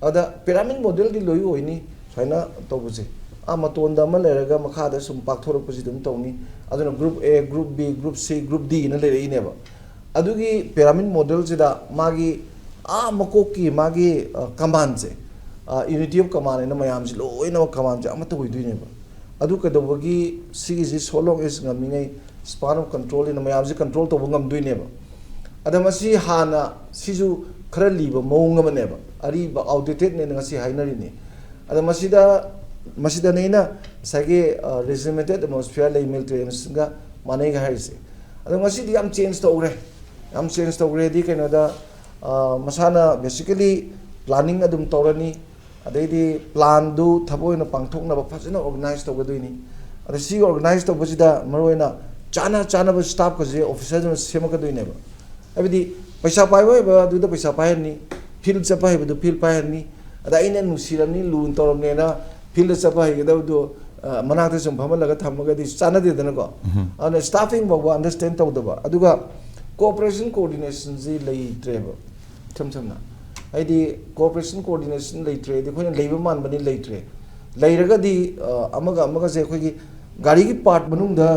ꯑꯗ ꯄꯤꯔꯥꯃꯤꯗ ꯃꯣꯗꯦꯜꯗꯤ ꯂꯣꯏ ꯑꯣꯏꯅꯤ꯫ ꯁꯨꯃꯥꯏꯅ ꯇꯧꯕꯁꯦ, ꯑꯥ ꯃꯇꯣꯟꯗ ꯑꯃ ꯂꯩꯔꯒ ꯃꯈꯥꯗ ꯁꯨꯝ ꯄꯥꯛꯊꯣꯔꯛꯄꯁꯤ ꯑꯗꯨꯝ ꯇꯧꯅꯤ꯫ ꯑꯗꯨꯅ group A, group B, group ꯁꯤ, ꯒ꯭ꯔꯨꯞ ꯗꯤ ꯑꯅ ꯂꯩꯔꯛꯏꯅꯦꯕ꯫ ꯑꯗꯨꯒꯤ ꯄꯤꯔꯥꯃꯤꯗ ꯃꯣꯗꯦꯜꯁꯤꯗ ꯃꯥꯒꯤ ꯑꯥ ꯃꯀꯣꯛꯀꯤ ꯃꯥꯒꯤ ꯀꯃꯥꯟꯁꯦ, ꯌꯨꯅꯤꯇꯤ ꯑꯣꯐ ꯀꯃꯥꯟ ꯍꯥꯏꯅ ꯃꯌꯥꯝꯁꯤ ꯂꯣꯏꯅꯃꯛ ꯀꯃꯥꯟꯁꯦ ꯑꯃꯠꯇ ꯑꯣꯏꯗꯣꯏꯅꯦꯕ꯫ ꯑꯗꯨ ꯀꯩꯗꯧꯕꯒꯤ ꯁꯤꯒꯤꯁꯤ so long as ꯉꯝꯃꯤꯉꯩ span of control ꯍꯥꯏꯅ ꯃꯌꯥꯝꯁꯤ ꯀꯟꯇ꯭ꯔꯣꯜ ꯇꯧꯕ ꯉꯝꯗꯣꯏꯅꯦꯕ꯫ ꯑꯗ ꯃꯁꯤ ꯍꯥꯟꯅ, ꯁꯤꯁꯨ ꯈꯔ ꯂꯤꯕ ꯃꯑꯣꯡ ꯑꯃꯅꯦꯕ, ꯑꯔꯤꯕ ꯑꯥꯎꯠꯗꯦꯇꯦꯠꯅꯦꯅ ꯉꯁꯤ ꯍꯥꯏꯅꯔꯤꯅꯤ꯫ ꯑꯗ ꯃꯁꯤꯗ, ꯃꯁꯤꯗꯅꯦ ꯑꯩꯅ ꯉꯁꯥꯏꯒꯤ ꯔꯦꯖꯤꯃꯦꯟꯇꯦꯠ ꯑꯦꯠꯃꯣꯁꯐꯤꯌꯔ ꯂꯩ, ꯃꯤꯂꯤꯇꯔꯤ ꯑꯦꯠꯃꯣꯁꯐꯤꯌꯔꯒ ꯃꯥꯟꯅꯩꯒ ꯍꯥꯏꯔꯤꯁꯦ꯫ ꯑꯗꯣ ꯉꯁꯤꯗꯤ ꯌꯥꯝ ꯆꯦꯟꯖ ꯇꯧꯈ꯭ꯔꯦ꯫ ꯌꯥꯝ ꯆꯦꯟꯖ ꯇꯧꯈ꯭ꯔꯦꯗꯤ ꯀꯩꯅꯣꯗ, ꯃꯁꯥꯅ ꯕꯦꯁꯤꯀꯦꯂꯤ ꯄ꯭ꯂꯥꯅꯤꯡ ꯑꯗꯨꯝ ꯇꯧꯔꯅꯤ꯫ ꯑꯗꯩꯗꯤ ꯄ꯭ꯂꯥꯟꯗꯨ ꯊꯕꯛ ꯑꯣꯏꯅ ꯄꯥꯡꯊꯣꯛꯅꯕ ꯐꯖꯅ ꯑꯣꯔꯒꯅꯥꯏꯖ ꯇꯧꯒꯗꯣꯏꯅꯤ꯫ ꯑꯗ ꯁꯤꯒꯤ ꯑꯣꯔꯒꯅꯥꯏꯖ ꯇꯧꯕꯁꯤꯗ ꯃꯔꯨꯑꯣꯏꯅ ꯆꯥꯅ ꯆꯥꯅꯕ ꯁ꯭ꯇꯥꯐꯀꯁꯦ ꯑꯣꯐꯤꯁꯔꯗꯨꯅ ꯁꯦꯝꯃꯛꯀꯗꯣꯏꯅꯦꯕ꯫ ꯍꯥꯏꯕꯗꯤ ꯄꯩꯁꯥ ꯄꯥꯏꯕ ꯑꯣꯏꯕ ꯑꯗꯨꯗ ꯄꯩꯁꯥ ꯄꯥꯏꯍꯟꯅꯤ, ꯐꯤꯜ ꯆꯠꯄ ꯍꯩꯕꯗꯨ ꯐꯤꯜ ꯄꯥꯏꯍꯟꯅꯤ, ꯑꯗ ꯑꯩꯅ ꯅꯨꯡꯁꯤꯔꯝꯅꯤ, ꯂꯨꯅ ꯇꯧꯔꯝꯅꯦꯅ ꯐꯤꯜꯗ ꯆꯠꯄ ꯍꯩꯒꯗꯕꯗꯣ, ꯑ, ꯃꯅꯥꯛꯇ ꯁꯨꯝ ꯐꯝꯍꯜꯂꯒ ꯊꯝꯃꯒꯗꯤ ꯆꯥꯟꯅꯗꯦꯗꯅꯀꯣ꯫ ꯑꯗꯨꯅ ꯁ꯭ꯇꯥꯐꯤꯡ ꯐꯥꯎꯕ ꯑꯟꯗꯔꯁ꯭ꯇꯦꯟ ꯇꯧꯗꯕ꯫ ꯑꯗꯨꯒ ꯀꯣꯑꯣꯄꯔꯦꯁꯟ ꯀꯣꯑꯣꯔꯗꯤꯅꯦꯁꯟꯁꯤ ꯂꯩꯇ꯭ꯔꯦꯕ꯫ ꯏꯁꯝ ꯁꯝꯅ ꯍꯥꯏꯗꯤ, ꯀꯣꯑꯣꯄꯔꯦꯁꯟ ꯀꯣꯑꯣꯔꯗꯤꯅꯦꯁꯟ ꯂꯩꯇ꯭ꯔꯦ ꯍꯥꯏꯗꯤ, ꯑꯩꯈꯣꯏꯅ ꯂꯩꯕ ꯃꯥꯟꯕꯅꯤ, ꯂꯩꯇ꯭ꯔꯦ꯫ ꯂꯩꯔꯒꯗꯤ, ꯑ, ꯑꯃꯒ ꯑꯃꯒꯁꯦ ꯑꯩꯈꯣꯏꯒꯤ ꯒꯥꯔꯤꯒꯤ ꯄꯥꯔꯠ ꯃꯅꯨꯡꯗ,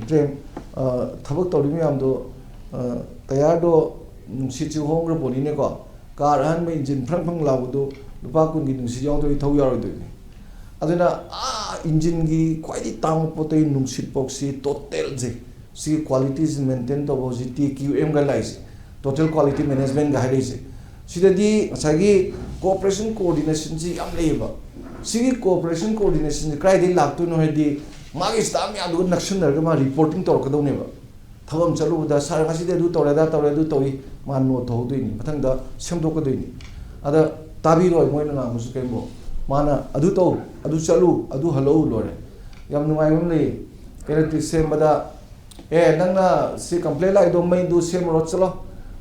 ꯄ꯭ꯔꯦꯝ, ꯑ, ꯊꯕꯛ ꯇꯧꯔꯤ ꯃꯌꯥꯝꯗꯣ, ꯑ, ꯇꯌꯥꯔꯗꯣ ꯅꯨꯡꯁꯤꯠꯁꯤ ꯍꯣꯡꯈ꯭ꯔ ꯄꯣꯠꯅꯤꯅꯦꯀꯣ꯫ ꯀꯥꯔ ꯑꯍꯥꯟꯕ ꯏꯟꯖꯤꯟ ꯐ꯭ꯔꯪ ꯐ꯭ꯔꯪ ꯂꯥꯎꯕꯗꯨ ꯂꯨꯄꯥ ꯀꯨꯟꯒꯤ ꯅꯨꯡꯁꯤꯠ ꯌꯥꯎꯗꯣꯏ ꯊꯧ ꯌꯥꯔꯣꯏꯗꯣꯏꯅꯤ꯫ ꯑꯗꯨꯅ ꯑꯥ ꯏꯟꯖꯤꯟꯒꯤ ꯈ꯭ꯋꯥꯏꯗꯒꯤ ꯇꯥꯡꯕ ꯄꯣꯠꯇꯒꯤ ꯅꯨꯡꯁꯤꯠ ꯐꯥꯎꯁꯤ ꯇꯣꯇꯦꯜꯁꯦ, ꯁꯤꯒꯤ ꯀ꯭ꯋꯥꯂꯤꯇꯤꯁꯤ ꯃꯦꯟꯇꯦꯟ ꯇꯧꯕ ꯍꯧꯖꯤꯛ ꯇꯤ ꯀ꯭ꯌꯨ ꯑꯦꯝꯒ ꯂꯥꯛꯏꯁꯦ, ꯇꯣꯇꯦꯜ ꯀ꯭ꯋꯥꯂꯤꯇꯤ ꯃꯦꯅꯦꯖꯃꯦꯟꯒ ꯍꯥꯏꯔꯛꯏꯁꯦ꯫ ꯁꯤꯗꯗꯤ ꯉꯁꯥꯏꯒꯤ ꯀꯣꯑꯣꯄꯔꯦꯁꯟ ꯀꯣꯑꯣꯔꯗꯤꯅꯦꯁꯟꯁꯤ ꯌꯥꯝ ꯂꯩꯌꯦꯕ꯫ ꯁꯤꯒꯤ ꯀꯣꯑꯣꯄꯔꯦꯁꯟ ꯀꯣꯑꯣꯔꯗꯤꯅꯦꯁꯟꯁꯤ ꯀꯗꯥꯏꯗꯒꯤ ꯂꯥꯛꯇꯣꯏꯅꯣ ꯍꯥꯏꯗꯤ, ꯃꯥꯒꯤ ꯁ꯭ꯇꯥꯐ ꯃꯌꯥꯝꯗꯨꯒ ꯅꯛꯁꯤꯟꯅꯔꯒ ꯃꯥ ꯔꯤꯄꯣꯔꯇꯤꯡ ꯇꯧꯔꯛꯀꯗꯧꯅꯦꯕ꯫ ꯊꯕꯛ ꯑꯃ ꯆꯠꯂꯨꯕꯗ, "ꯁꯥꯔ, ꯉꯁꯤꯗꯤ ꯑꯗꯨ ꯇꯧꯔꯦ, ꯑꯗꯥ ꯇꯧꯔꯦ, ꯑꯗꯨ ꯇꯧꯏ", ꯃꯥ ꯅꯣꯠ ꯇꯧꯍꯧꯗꯣꯏꯅꯤ, ꯃꯊꯪꯗ ꯁꯦꯝꯗꯣꯛꯀꯗꯣꯏꯅꯤ꯫ ꯑꯗ ꯇꯥꯕꯤꯔꯣꯏ ꯃꯣꯏꯅ ꯉꯥꯡꯕꯁꯨ ꯀꯩꯝꯕꯣ꯫ ꯃꯥꯅ, "ꯑꯗꯨ ꯇꯧ, ꯑꯗꯨ ꯆꯠꯂꯨ, ꯑꯗꯨ ꯍꯜꯂꯛꯎ", ꯂꯣꯏꯔꯦ꯫ ꯌꯥꯝ ꯅꯨꯡꯉꯥꯏꯕ ꯑꯃ ꯂꯩꯌꯦ꯫ ꯏꯂꯦꯛꯇ꯭ꯔꯤꯛ ꯁꯦꯝꯕꯗ, "ꯑꯦ, ꯅꯪꯅ ꯁꯤ ꯀꯝꯄ꯭ꯂꯦꯟ ꯂꯥꯛꯏꯗꯣ ꯃꯩꯗꯨ ꯁꯦꯝꯃꯨꯔꯣ ꯆꯠꯂꯣ,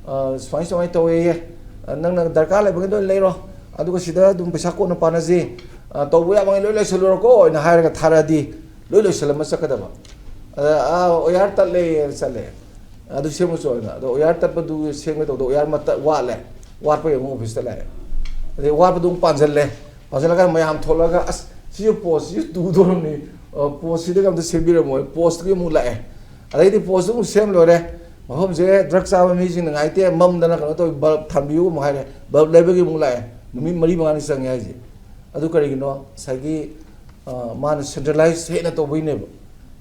ꯑ, ꯁꯨꯃꯥꯏ ꯁꯨꯃꯥꯏꯅ ꯇꯧꯋꯦꯌꯦ, ꯑ, ꯅꯪꯅ ꯗꯔꯀꯥꯔ ꯂꯩꯕꯉꯩꯗꯣ ꯂꯣꯏ ꯂꯩꯔꯣ, ꯑꯗꯨꯒ ꯁꯤꯗ ꯑꯗꯨꯝ ꯄꯩꯁꯥ ꯀꯣꯟꯅ ꯄꯥꯅꯁꯤ, ꯑ, ꯇꯧꯕ ꯌꯥꯕꯉꯩ ꯂꯣꯏ ꯂꯣꯏꯁꯤꯜꯂꯨꯔꯣꯀꯣ" ꯍꯥꯏꯅ ꯍꯥꯏꯔꯒ ꯊꯥꯔꯛꯑꯗꯤ ꯂꯣꯏ ꯂꯣꯏꯁꯤꯜꯂꯝꯃ ꯆꯠꯀꯗꯕ꯫ ꯑꯗ, "ꯑꯥ, ꯑꯣꯌꯥꯔ ꯇꯠꯂꯦ" ꯆꯠꯂꯦ꯫ ꯑꯗꯨ ꯁꯦꯝꯃꯨ ꯆꯣꯅ꯫ ꯑꯗꯣ ꯑꯣꯌꯥꯔ ꯇꯠꯄꯗꯨ ꯁꯦꯝꯒꯦ ꯇꯧꯕꯗ ꯑꯣꯌꯥꯔ ꯃꯇꯠ ꯋꯥꯠꯂꯦ꯫ ꯋꯥꯠꯄꯒꯤ ꯑꯃꯨꯛ ꯑꯣꯐꯤꯁꯇ ꯂꯥꯛꯑꯦ꯫ ꯑꯗꯩ ꯋꯥꯠꯄꯗꯨ ꯑꯃꯨꯛ ꯄꯥꯟꯁꯤꯜꯂꯦ꯫ ꯄꯥꯟꯁꯤꯜꯂꯒ ꯃꯌꯥꯝ ꯊꯣꯛꯂꯒ, "ꯑꯁ, ꯁꯤꯁꯨ ꯄꯣꯁꯁꯤꯁꯨ ꯇꯨꯗꯣꯔꯝꯅꯤ꯫ ꯑ, ꯄꯣꯁꯁꯤꯗꯒ ꯑꯝꯇ ꯁꯦꯝꯕꯤꯔꯝꯃꯣ"꯫ ꯄꯣꯁꯇꯨꯒꯤ ꯑꯃꯨꯛ ꯂꯥꯛꯑꯦ꯫ ꯑꯗꯩꯗꯤ ꯄꯣꯁꯇꯨ ꯑꯃꯨꯛ ꯁꯦꯝ ꯂꯣꯏꯔꯦ꯫ ꯃꯐꯝꯁꯦ ꯗ꯭ꯔꯒ ꯆꯥꯕ ꯃꯤꯁꯤꯡꯅ ꯉꯥꯏꯇꯦ, ꯃꯝꯗꯅ ꯀꯩꯅꯣ ꯇꯧꯋꯤ, ꯕꯜꯕ ꯊꯥꯟꯕꯤꯌꯨ ꯑꯃꯨꯛ ꯍꯥꯏꯔꯦ꯫ ꯕꯜꯕ ꯂꯩꯕꯒꯤ ꯑꯃꯨꯛ ꯂꯥꯛꯑꯦ꯫ ꯅꯨꯃꯤꯠ ꯃꯔꯤ ꯃꯉꯥꯅꯤ ꯆꯪꯉꯦ ꯍꯥꯏꯁꯦ꯫ ꯑꯗꯨ ꯀꯔꯤꯒꯤꯅꯣ? ꯉꯁꯥꯏꯒꯤ, ꯑ, ꯃꯥꯅ ꯁꯦꯟꯇ꯭ꯔꯦꯂꯥꯏꯁ ꯍꯦꯟꯅ ꯇꯧꯕꯩꯅꯦꯕ꯫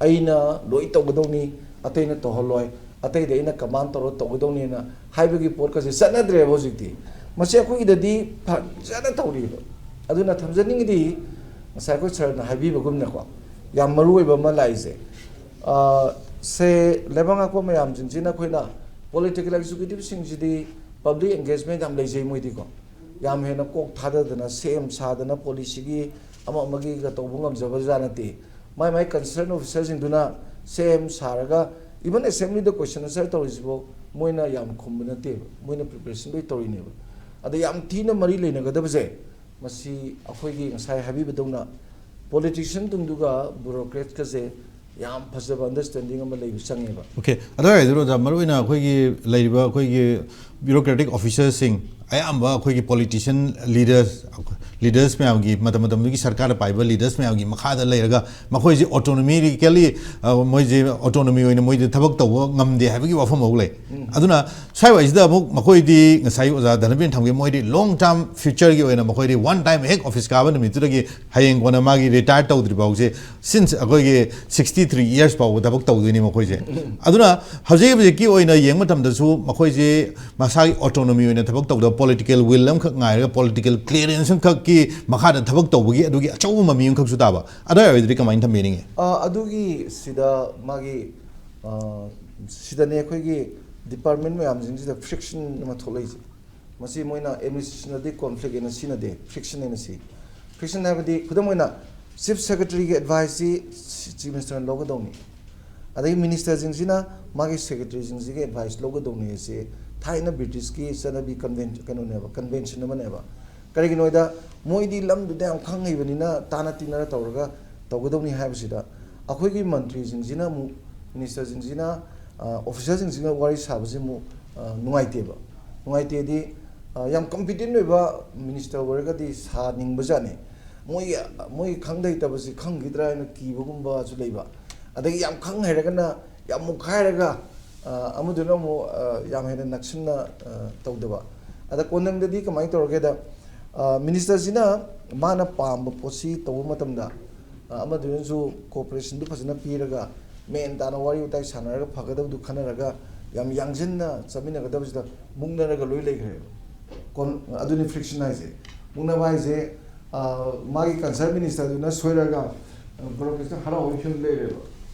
"ꯑꯩꯅ ꯂꯣꯏ ꯇꯧꯒꯗꯧꯅꯤ, ꯑꯇꯩꯅ ꯇꯧꯍꯜꯂꯣꯏ, ꯑꯇꯩꯗ ꯑꯩꯅ ꯀꯃꯥꯟ ꯇꯧꯔ ꯇꯧꯒꯗꯧꯅꯤꯅ" ꯍꯥꯏꯕꯒꯤ ꯄꯣꯠꯀꯁꯦ ꯆꯠꯅꯗ꯭ꯔꯦꯕ ꯍꯧꯖꯤꯛꯇꯤ꯫ ꯃꯁꯤ ꯑꯩꯈꯣꯏꯒꯤꯗꯗꯤ ꯐꯖꯅ ꯇꯧꯔꯤꯕ꯫ ꯑꯗꯨꯅ ꯊꯝꯖꯅꯤꯡꯉꯤꯗꯤ, ꯉꯁꯥꯏ ꯑꯩꯈꯣꯏ ꯁꯥꯔꯅ ꯍꯥꯏꯕꯤꯕꯒꯨꯝꯅꯀꯣ, ꯌꯥꯝ ꯃꯔꯨ ꯑꯣꯏꯕ ꯑꯃ ꯂꯥꯛꯏꯁꯦ꯫ ꯑ, ꯁꯦ, ꯂꯩꯕꯥꯛ ꯉꯥꯛꯄ ꯃꯌꯥꯝꯁꯤꯡꯁꯤꯅ ꯑꯩꯈꯣꯏꯅ ꯄꯣꯂꯤꯇꯤꯀꯦꯜ ꯑꯦꯛꯖꯤꯀ꯭ꯌꯨꯇꯤꯚꯁꯤꯡꯁꯤꯗꯤ ꯄꯕ꯭ꯂꯤꯛ ꯑꯦꯡꯒꯦꯖꯃꯦꯟ ꯌꯥꯝ ꯂꯩꯖꯩ ꯃꯣꯏꯗꯤꯀꯣ꯫ ꯌꯥꯝ ꯍꯦꯟꯅ ꯀꯣꯛ ꯊꯥꯗꯗꯅ, ꯁꯦꯝ ꯁꯥꯗꯅ, ꯄꯣꯂꯤꯁꯤꯒꯤ ꯑꯃ ꯑꯃꯒꯤꯒ ꯇꯧꯕ ꯉꯝꯖꯕ ꯖꯥꯠ ꯅꯠꯇꯦ꯫ ꯃꯥꯏ ꯃꯥꯏ ꯀꯟꯁꯔꯟ ꯑꯣꯐꯤꯁꯔꯁꯤꯡꯗꯨꯅ ꯁꯦꯝ ꯁꯥꯔꯒ, ꯏꯚꯟ ꯑꯦꯁꯦꯝꯕ꯭ꯂꯤꯗ ꯀꯣꯏꯁꯟ ꯑꯟꯁꯔ ꯇꯧꯔꯤꯁꯤꯐꯥꯎ ꯃꯣꯏꯅ ꯌꯥꯝ ꯈꯨꯝꯕ ꯅꯠꯇꯦꯕ, ꯃꯣꯏꯅ ꯄ꯭ꯔꯤꯄꯦꯔꯦꯁꯟ ꯂꯣꯏ ꯇꯧꯔꯤꯅꯦꯕ꯫ ꯑꯗ ꯌꯥꯝ ꯊꯤꯅ ꯃꯔꯤ ꯂꯩꯅꯒꯗꯕꯁꯦ, ꯃꯁꯤ ꯑꯩꯈꯣꯏꯒꯤ ꯉꯁꯥꯏ ꯍꯥꯏꯕꯤꯕꯗꯧꯅ ꯄꯣꯂꯤꯇꯤꯁꯤꯌꯟ ꯇꯨꯡꯗꯨꯒ ꯕ꯭ꯌꯨꯔꯣꯀ꯭ꯔꯦꯠꯀꯁꯦ ꯌꯥꯝ ꯐꯖꯕ ꯑꯟꯗꯔꯁ꯭ꯇꯦꯟꯗꯤꯡ ꯑꯃ ꯂꯩꯕ ꯆꯪꯉꯦꯕ꯫ ꯑꯣꯀꯦ, ꯑꯗꯨ ꯑꯣꯏꯔꯗꯤ ꯑꯣꯖꯥ, ꯃꯔꯨꯑꯣꯏꯅ ꯑꯩꯈꯣꯏꯒꯤ ꯂꯩꯔꯤꯕ ꯑꯩꯈꯣꯏꯒꯤ ꯕ꯭ꯌꯨꯔꯣꯀ꯭ꯔꯦꯇꯤꯛ ꯑꯣꯐꯤꯁꯔꯁꯤꯡ ꯑꯌꯥꯝꯕ ꯑꯩꯈꯣꯏꯒꯤ ꯄꯣꯂꯤꯇꯤꯁꯤꯌꯟ ꯂꯤꯗꯔꯁ ꯂꯤꯗꯔꯁ ꯃꯌꯥꯝꯒꯤ, ꯃꯇꯝ ꯃꯇꯝꯗꯨꯒꯤ ꯁꯔꯀꯥꯔꯗ ꯄꯥꯏꯕ ꯂꯤꯗꯔꯁ ꯃꯌꯥꯝꯒꯤ ꯃꯈꯥꯗ ꯂꯩꯔꯒ ꯃꯈꯣꯏꯁꯤ ꯑꯣꯇꯣꯅꯣꯃꯤꯀꯦꯂꯤ ꯃꯣꯏꯁꯦ ꯑꯣꯇꯣꯅꯣꯃꯤ ꯑꯣꯏꯅ ꯃꯣꯏꯗꯤ ꯊꯕꯛ ꯇꯧꯕ ꯉꯝꯗꯦ ꯍꯥꯏꯕꯒꯤ ꯋꯥꯐꯝ ꯑꯃ ꯂꯩ꯫ ꯑꯗꯨꯅ ꯁ꯭ꯋꯥꯏꯋꯥꯏꯁꯤꯗ ꯑꯃꯨꯛ ꯃꯈꯣꯏꯗꯤ ꯉꯁꯥꯏ ꯑꯣꯖꯥ ꯙꯅꯕꯤꯔ ꯊꯝꯒꯦ, ꯃꯣꯏꯗꯤ ꯂꯣꯡ ꯇꯥꯔꯝ ꯐ꯭ꯌꯨꯆꯔꯒꯤ ꯑꯣꯏꯅ ꯃꯈꯣꯏꯗꯤ ꯋꯥꯟ ꯇꯥꯏꯝ ꯍꯦꯛ ꯑꯣꯐꯤꯁ ꯀꯥꯕ ꯅꯨꯃꯤꯠꯇꯨꯗꯒꯤ ꯍꯌꯦꯡ ꯀꯣꯟꯅ ꯃꯥꯒꯤ ꯔꯤꯇꯥꯌꯔ ꯇꯧꯗ꯭ꯔꯤ ꯐꯥꯎꯁꯦ, ꯁꯤꯟꯁ ꯑꯩꯈꯣꯏꯒꯤ ꯁꯤꯛꯁꯇꯤ ꯊ꯭ꯔꯤ ꯏꯌꯔꯁ ꯐꯥꯎꯕ ꯊꯕꯛ ꯇꯧꯗꯣꯏꯅꯤ ꯃꯈꯣꯏꯁꯦ꯫ ꯑꯗꯨꯅ ꯍꯧꯖꯤꯛ ꯍꯧꯖꯤꯛꯀꯤ ꯑꯣꯏꯅ ꯌꯦꯡꯕ ꯃꯇꯝꯗꯁꯨ ꯃꯈꯣꯏꯁꯦ ꯃꯁꯥꯒꯤ ꯑꯣꯇꯣꯅꯣꯃꯤ ꯑꯣꯏꯅ ꯊꯕꯛ ꯇꯧꯗꯕ, ꯄꯣꯂꯤꯇꯤꯀꯦꯜ ꯋꯤꯜ ꯑꯃꯈꯛ ꯉꯥꯏꯔꯒ ꯄꯣꯂꯤꯇꯤꯀꯦꯜ ꯀ꯭ꯂꯤꯌꯥꯔꯦꯟꯁ ꯑꯃꯈꯛꯀꯤ ꯃꯈꯥꯗ ꯊꯕꯛ ꯇꯧꯕꯒꯤ ꯑꯗꯨꯒꯤ ꯑꯆꯧꯕ ꯃꯃꯤ ꯑꯃꯈꯛꯁꯨ ꯇꯥꯕ꯫ ꯑꯗꯨ ꯑꯣꯏꯔꯗꯤ ꯀꯃꯥꯏꯅ ꯊꯝꯕꯤꯅꯤꯡꯉꯤ? ꯑ, ꯑꯗꯨꯒꯤ ꯁꯤꯗ ꯃꯥꯒꯤ, ꯑ, ꯁꯤꯗꯅꯦ ꯑꯩꯈꯣꯏꯒꯤ ꯗꯤꯄꯥꯔꯠꯃꯦꯟ ꯃꯌꯥꯝꯁꯤꯡꯁꯤꯗ ꯐ꯭ꯔꯤꯛꯁꯟ ꯑꯃ ꯊꯣꯛꯂꯛꯏꯁꯦ꯫ ꯃꯁꯤ ꯃꯣꯏꯅ ꯑꯦꯗꯃꯤꯅꯤꯁꯇ꯭ꯔꯦꯁꯟꯗꯗꯤ ꯀꯣꯟꯐ꯭ꯂꯤꯛ ꯍꯥꯏꯅ ꯁꯤꯖꯤꯟꯅꯗꯦ, ꯐ꯭ꯔꯤꯛꯁꯟ ꯍꯥꯏꯅ ꯁꯤ꯫ ꯐ꯭ꯔꯤꯛꯁꯟ ꯍꯥꯏꯕꯗꯤ, ꯈꯨꯗꯝ ꯑꯣꯏꯅ, ꯆꯤꯐ ꯁꯦꯀ꯭ꯔꯦꯇꯔꯤꯒꯤ ꯑꯦꯗꯚꯥꯏꯁꯁꯤ ꯆꯤꯐ ꯃꯤꯅꯤꯁꯇꯔꯅ ꯂꯧꯒꯗꯧꯅꯤ, ꯑꯗꯒꯤ ꯃꯤꯅꯤꯁꯇꯔꯁꯤꯡꯁꯤꯅ ꯃꯥꯒꯤ ꯁꯦꯀ꯭ꯔꯦꯇꯔꯤꯁꯤꯡꯁꯤꯒꯤ ꯑꯦꯗꯚꯥꯏꯁ ꯂꯧꯒꯗꯧꯅꯤ ꯍꯥꯏꯁꯤ ꯊꯥꯏꯅ ꯕ꯭ꯔꯤꯇꯤꯁꯀꯤ ꯆꯠꯅꯕꯤ ꯀꯟꯚꯦꯟ-, ꯀꯩꯅꯣꯅꯦꯕ, ꯀꯟꯚꯦꯟꯁꯟ ꯑꯃꯅꯦꯕ꯫ ꯀꯔꯤꯒꯤꯅꯣ ꯍꯥꯏꯗ, ꯃꯣꯏꯗꯤ ꯂꯝꯗꯨꯗ ꯌꯥꯝ ꯈꯪ ꯍꯩꯕꯅꯤꯅ ꯇꯥꯅ ꯇꯤꯟꯅꯔ ꯇꯧꯔꯒ ꯇꯧꯒꯗꯧꯅꯤ ꯍꯥꯏꯕꯁꯤꯗ, ꯑꯩꯈꯣꯏꯒꯤ ꯃꯟꯇ꯭ꯔꯤꯁꯤꯡꯁꯤꯅ ꯑꯃꯨꯛ, ꯃꯤꯅꯤꯁꯇꯔꯁꯤꯡꯁꯤꯅ, ꯑ, ꯑꯣꯐꯤꯁꯔꯁꯤꯡꯁꯤꯒ ꯋꯥꯔꯤ ꯁꯥꯕꯁꯤ ꯑꯃꯨꯛ, ꯑ, ꯅꯨꯡꯉꯥꯏꯇꯦꯕ꯫ ꯅꯨꯡꯉꯥꯏꯇꯦꯗꯤ, ꯑ, ꯌꯥꯝ ꯀꯝꯄꯤꯇꯦꯟ ꯑꯣꯏꯕ ꯃꯤꯅꯤꯁꯇꯔ ꯑꯣꯏꯔꯒꯗꯤ ꯁꯥꯅꯤꯡꯕꯖꯥꯠꯅꯤ꯫ ꯃꯣꯏꯒꯤ, ꯃꯣꯏꯒꯤ ꯈꯪꯗ ꯍꯩꯇꯕꯁꯤ ꯈꯪꯈꯤꯗ꯭ꯔꯥ ꯍꯥꯏꯅ ꯀꯤꯕꯒꯨꯝꯕꯁꯨ ꯂꯩꯕ꯫ ꯑꯗꯒꯤ ꯌꯥꯝ ꯈꯪ ꯍꯩꯔꯒꯅ ꯌꯥꯝ ꯃꯨꯛꯈꯥꯏꯔꯒ, ꯑ, ꯑꯃꯗꯨꯅ ꯑꯃꯨꯛ, ꯑ, ꯌꯥꯝ ꯍꯦꯟꯅ ꯅꯛꯁꯤꯟꯅ, ꯑ, ꯇꯧꯗꯕ꯫ ꯑꯗ ꯀꯣꯟꯅꯪꯗꯗꯤ ꯀꯃꯥꯏꯅ ꯇꯧꯔꯒꯦꯗ, ꯑ, ꯃꯤꯅꯤꯁꯇꯔꯁꯤꯅ ꯃꯥꯅ ꯄꯥꯝꯕ ꯄꯣꯠꯁꯤ ꯇꯧꯕ ꯃꯇꯝꯗ, ꯑ, ꯑꯃꯗꯨꯅꯁꯨ ꯀꯣꯑꯣꯄꯔꯦꯁꯟꯗꯨ ꯐꯖꯅ ꯄꯤꯔꯒ, ꯃꯦꯟ ꯇꯥꯅ ꯋꯥꯔꯤ ꯋꯥꯇꯥꯏ ꯁꯥꯟꯅꯔꯒ ꯐꯒꯗꯕꯗꯨ ꯈꯟꯅꯔꯒ, ꯌꯥꯝ ꯌꯥꯡꯁꯤꯟꯅ ꯆꯠꯃꯤꯟꯅꯒꯗꯕꯁꯤꯗ ꯃꯨꯛꯅꯔꯒ ꯂꯣꯏ ꯂꯩꯈ꯭ꯔꯦꯕ꯫ ꯀꯣꯟ-, ꯑꯗꯨꯅꯤ ꯐ꯭ꯔꯤꯛꯁꯟ ꯍꯥꯏꯁꯦ꯫ ꯃꯨꯛꯅꯕ ꯍꯥꯏꯁꯦ, ꯑ, ꯃꯥꯒꯤ ꯀꯟꯁꯔꯟ ꯃꯤꯅꯤꯁꯇꯔꯗꯨꯅ ꯁꯣꯏꯔꯒ, ꯑ, ꯕ꯭ꯔꯣꯀꯦꯁꯇ ꯍꯔꯥꯎꯕꯒꯤ ꯐꯤꯕꯝ ꯂꯩꯔꯦꯕ꯫